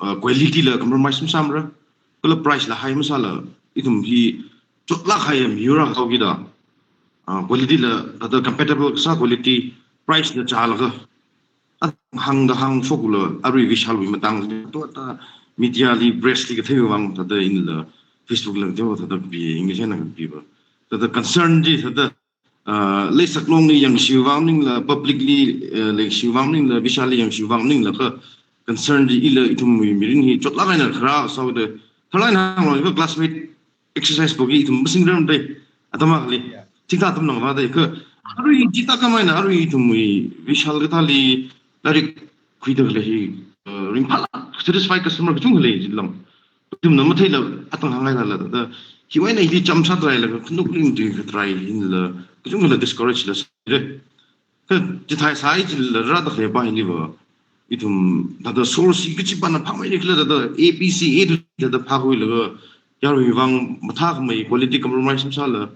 uh, quality la compromise masāmara, kala price la high masāla, ithum hi chotlāk kahai miyur akha haokida, uh, quality la thāda compatible kasā quality, price la chālaga, hāngda hāngshoklu, arui Vishalwui matang, to ta media li, press li katheiwui vang, thāda inla, Facebook la theiwui thāda kapi, English eina kapiva. Thāda concern chi, thāda, uh, leisak longli yangshiwui vang maningla, public li, uh, yangshiwui vang maningla, Vishal li yangshiwui vang maningla kha concern chi ila ithumwui mirin hi chotlāk eina kharā sāhaoda, tharlāk eina hānglu kha classmate exercise poki ithum masingrar dai, atam akhali. Yeah. Thingtha atam nang va dai kha, arui thingtha khamei eina arui ithumwui Vishal kathāli lairik khuida khalei hi, uh, ringphāla satisfied customer kachungkha lei jilam. Ithumna matheila atang hāngngailala thāda, hiwui eina hili chām sātharai laga khanuk ringtui khatharai hinla, kachungkhala discourage la sāra. Kha chithāsai chila rāda khalei pa hiliva, ithum thāda source hi kachi pana phāmeira khala thāda A B C A thāda phākhuilaga, yaruiwui vang mathākhamei quality compromise masāla,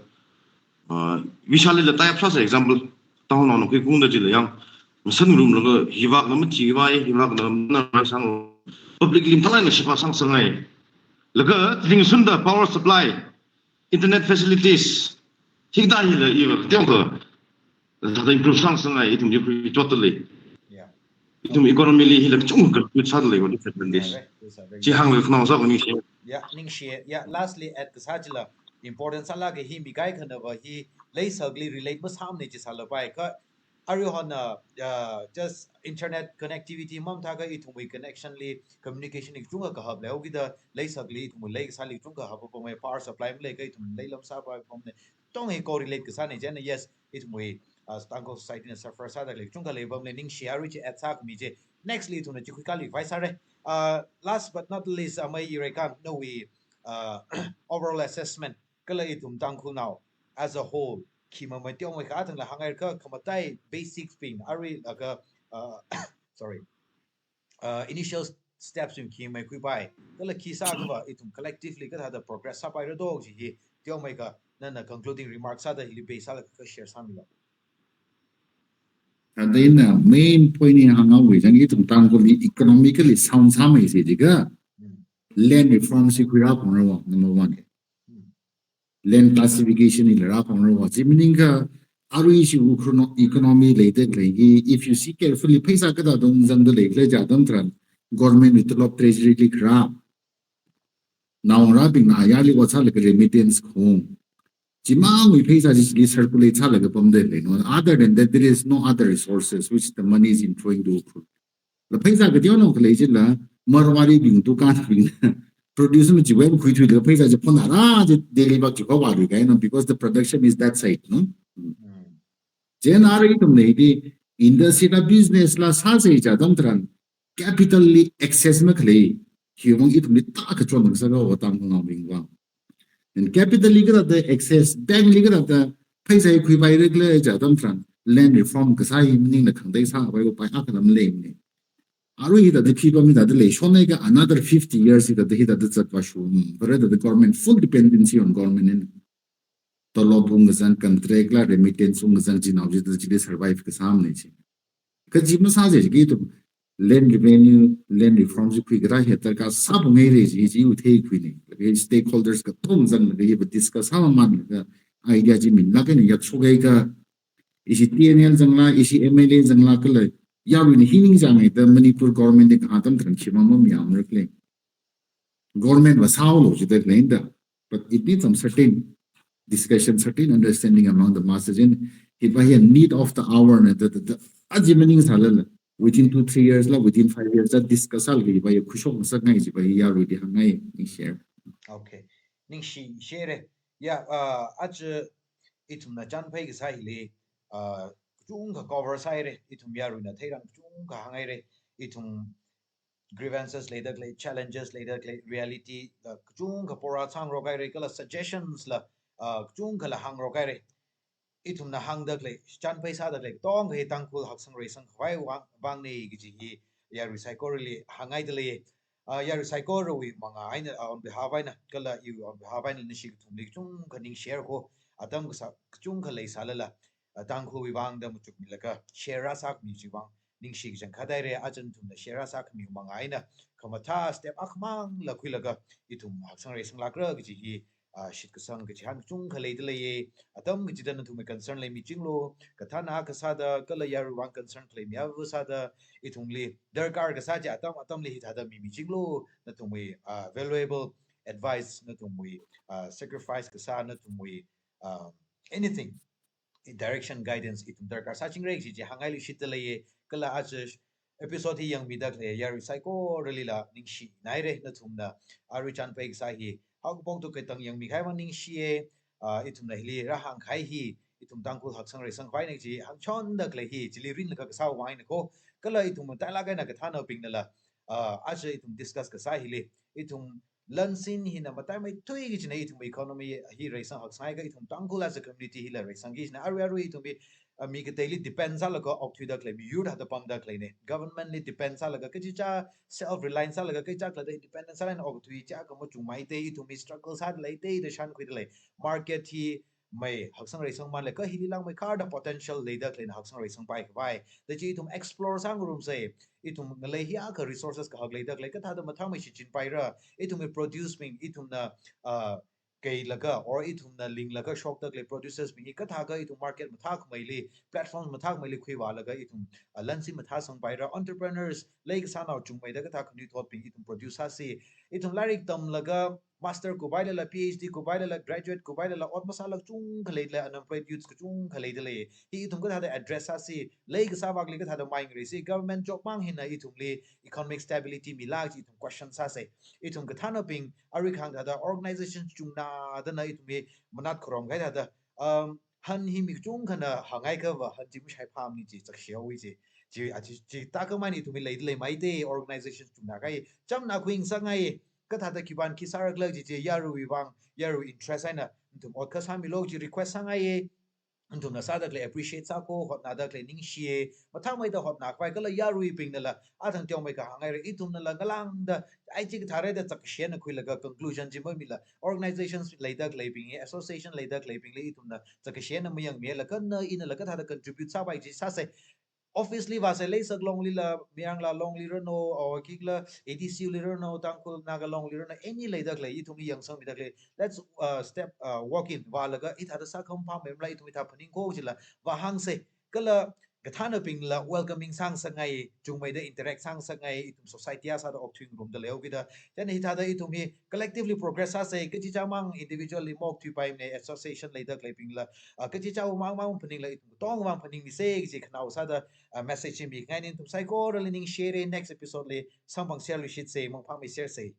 Uh, Vishalila tie up sāsa example. Tangkhulnao nakhui kungda chila yang. San room laga hivak na mathi vai, hivak na mana sang. Public lim thalai na shipa sang sangai. Laga, ling sunda power supply, internet facilities. Hikda hila iwa, tiong ka. Thāda improve sang sangai, ithum ji khui chot le. Yeah. Ithum economy li hila chung ka, khui sādalei, what is that, this? Correct. These are very Chi hāngwui khanao sā ningshi. Yeah, ningshi. Yeah, lastly, add kasā chila important sālaga hi mi kaikhana va hi leisakli relate masāmana chi sālapai kha. Aruihon, uh, uh, just internet connectivity mamathā kha ithumwui connection li, communication li chungkha kahap lei. Okida leisakli ithumwui lei kasāli chungkha hap pamai, power supply malei kha ithum leilam sāpai pamna. Tong hi correlate kasāna chieina, yes, ithumwui, uh, Tangkhul society na suffer sāda lei chungkha lei pamna, ningshi arui chi add sākhami chi. Next li ithumna chi khuikali vai sāra. Uh, last but not least, amei Ireikang, nawui, uh, overall assessment kala ithum Tangkhulnao as a whole, khi mamai tiong mai kha thangla hāngngai kha, khamatai basics bing, arui laga, uh, sorry, uh, initial steps bing khi mai khuipai, kala khi sākha va ithum collectively kathāda progress sāpaira do chi hi, tiong mai kha, nana concluding remarks sāda hili base sālaga kha share sāmilo. Thāda ina main point hi hāngawui chang, ithum Tangkhul li economically sound sāmei si jiakha, Mm. land reform si khuirā phangra wa, number one. Mm. Land classification hila rā phangra wa. Chi maningkha, arui ishi Ukhrul economy leida khalei hi, if you see carefully, pheisā kathāda ungzangda lei khala jiakha atam tharan, government wui tolop treasury li kharā. Naongarābingna ayarli ot sālaga remittance khong. Chimangwui pheisā chi chili circulate sālaga pamda lei, no. Other than that, there is no other resources which the money is inflowing to Ukhrul. La pheisā kateonao khalei chila, Marwaribing dukanbing produce machiwui khuithuilaga pheisā chi phonrāra chi Delhi vak chi khavāra kahaina, because the production is that side, no. Mm. Chieina arui ithumna hili industry la business la sāsa jiakha atam tharan capital li access makhalei, hiwui vang ithumli tākachon ngasaka wa Tangkhulnaobing vang. And capital li kathāda access, bank li kathāda pheisā khuipaira khala jiakha atam tharan, land reform kasā hi maningla khangatei sāpai, upai akha lam leimana. Arui hithāda phipam hithāda leishonhaiakha another fifty years hithāda, hithāda zatvāshung. Varada the government, full dependency on government eina. Tolop ungkazang, contract la remittance ungkazang, chinao chida chili survive kasāmana chi. Kha chi masāsa jiakha ithum land revenue, land reform chi khuikharā hi darkar sāphungngaira chi, chi u theikhuina. Laga stakeholders katonga zanglaga hiva discuss sāmamānlaga idea chi minlāk eina yakshokhaiakha, ishi T N L zangla, ishi M L A zangla kala, yaruina hi ningchāngai da Manipur government li kahāng atam tharan shimān mamayāmara khala. Government va sāhaolu jida khaleina da. But it needs some certain discussion, certain understanding among the masses. Chieina hiva hi need of the hour na da, da, da. Aja maning sālala, within two, three years la, within five years la discuss sālaga hiva hi khuishok ngasakngai jiva hi yaruili hāngngai, ningshi. Okay. Ningshi share. Yeah, uh, aja ithumna chānphai kasā hili, uh, kachungkha cover sāhaira, ithum yaruina theirang kachungkha hānghaira, ithum grievances leida khalei, challenges leida khalei, reality la kachungkha pora sāngarok haira, kala suggestions la, uh, kachungkha la hāngarok haira. Ithumna hāngda khalei, chānphai sāda khalei, katonga hi Tangkhul haksang reisang khavai vang, vangna kaji hi yarui saikorali hānghaida lei. Uh, yarui saikorawui mangā eina, uh, on behalf eina, kala iwui on behalf eina ningshi kathumli kachungkha ningshi haira ko, atam kasā kachungkha leisālala, uh, Tangkhulwui vangda machukmilaga share rāsākhami chiwui vang ningshi kachangkhat haira. Aja nathumna share rāsākhamiwui mangā eina khamathā step akhamangla khuilaga ithum haksang reisanglākra kaji hi, ah, shitkasang kachihān kachungkha leida leiya. Atam kachida nathumwui concern leimichinglu, kathāna kasāda kala yaruiwui vang concern khaleimi ava sāda, ithumli darkar kasā chi atam atamli hithāda mimichinglu, nathumwui, ah, valuable advice, nathumwui, ah, sacrifice kasā, nathumwui, ah, anything, direction, guidance ithum darkar sāchingra kaji chi hāngngai luishitda leiya. Kala aja episode hi yangmida khalei yarui saikoralila ningshina haira, nathumna arui chānphai kasā hi haokaphok tui katang yangmi kahai vang ningshiya. Ah, ithumna hili rāhāngkahai hi ithum Tangkhul haksang reisang khavaina kaji hāngchonda khalei hi chili rinlaga kasāwui vang eina ko, kala ithum matailāk eina kathānabingnala, ah, aja ithum discuss kasā hili, ithum lansin hina mataimeithui kajina ithum economy hi reisang haksanghaiakha ithum Tangkhul as a community hila reisangki kajina. Arui arui ithum hi, ah, mi kateili depend sālaga okthuida khalei miyur thāda pamda khaleina. Government li depend sālaga kachichā self reliant sālaga kachichā thāda independent sālaga okthui chiakha machungmeitei, ithum hi struggle sāda leitei da shānkhuida lei. Market hi mei haksangrei sangmanle, kha hili langmeikharda potential leida khaleina haksangrei sangpai khavai. Da chi ithum explore sāngarumsei, ithum ngalei hiyākha resources kahak leida khalei, kathāda mathāmei shichinpaira, ithumwui produce bing, ithumna, uh, keilaga, or ithumna linglaga shokda khalei producers bing hi kathākha ithum market mathākhameili, platform mathākhameili khuivālaga ithum, uh, lansi mathāsangpaira, entrepreneurs, leikasānao chungmeida kathā khanuithotbing ithum produce sāsi, ithum lairik tamlaga, master kupailala, P H D kupailala, graduate kupailala, ot masālāk kachungkha leidalei, unemployed youths kachungkha leidalei. Hi ithum kathāda address sāsi, leikasā vakli kathāda mai ngareisi, government job mang hina ithumli economic stability mila chi ithum question sāsei. Ithum kathānabing, arui khang thāda organization chungnadana ithumli manat kharom kahai thāda, um, han hi mi kachungkhana hāngai kava, han chi mashai phamni chi, chakshihaowi chi. Chi, a chi, chi, takhamani ithumli leidalei maite, organization chungna kahai, chamna khuingasakngai, kathāda khipāna khi sārakhala chi chi, yaruiwui vang, yaruiwui interest eina, nathum ot khasāmilo chi request sāngaiye, nathumna sāda khalei appreciate sāko, hotnada khalei ningshiye, mathāmeida hotna khavai kala yaruibingnala, athang teomeikha hāngaira, ithumnala ngalāngda, ai chi kathāra da chakkashena khuilaga conclusion chi mamila, organizations leida khaleibing, association leida khaleibingli ithumna chakkashena mayangmila, kha na inala kathāda contribute sāpai chi sāsei, office li vāsei, Leisak Longli la, Mirang la Longli rano, or kikla A D C li rano, Tangkhul Naga Longli rano, any leida khalei, ithumli yangsangmida khalei, let's, uh, step, uh, walk in, vālaga, hithāda sākham phamei mala, ithum hithā phaningko chila, vāhāngsei, kala kathānabingla welcoming sāngasakngai, chungmeida interact sāngasakngai, ithum society a sāda okthui ngarumda leihaokida, chieina hithāda ithum hi collectively progress sāsei, kachichāmang individually maokthuipaimana, association leida khaleibingla, uh, kachichāwui mang mang phaningla ithum tongwui vang phaningmisei kaji khanao sāda, uh, message hi mingaina, nathum saikorali ningshire, next episode li samphangserluishitsei, mangphāmeisersei.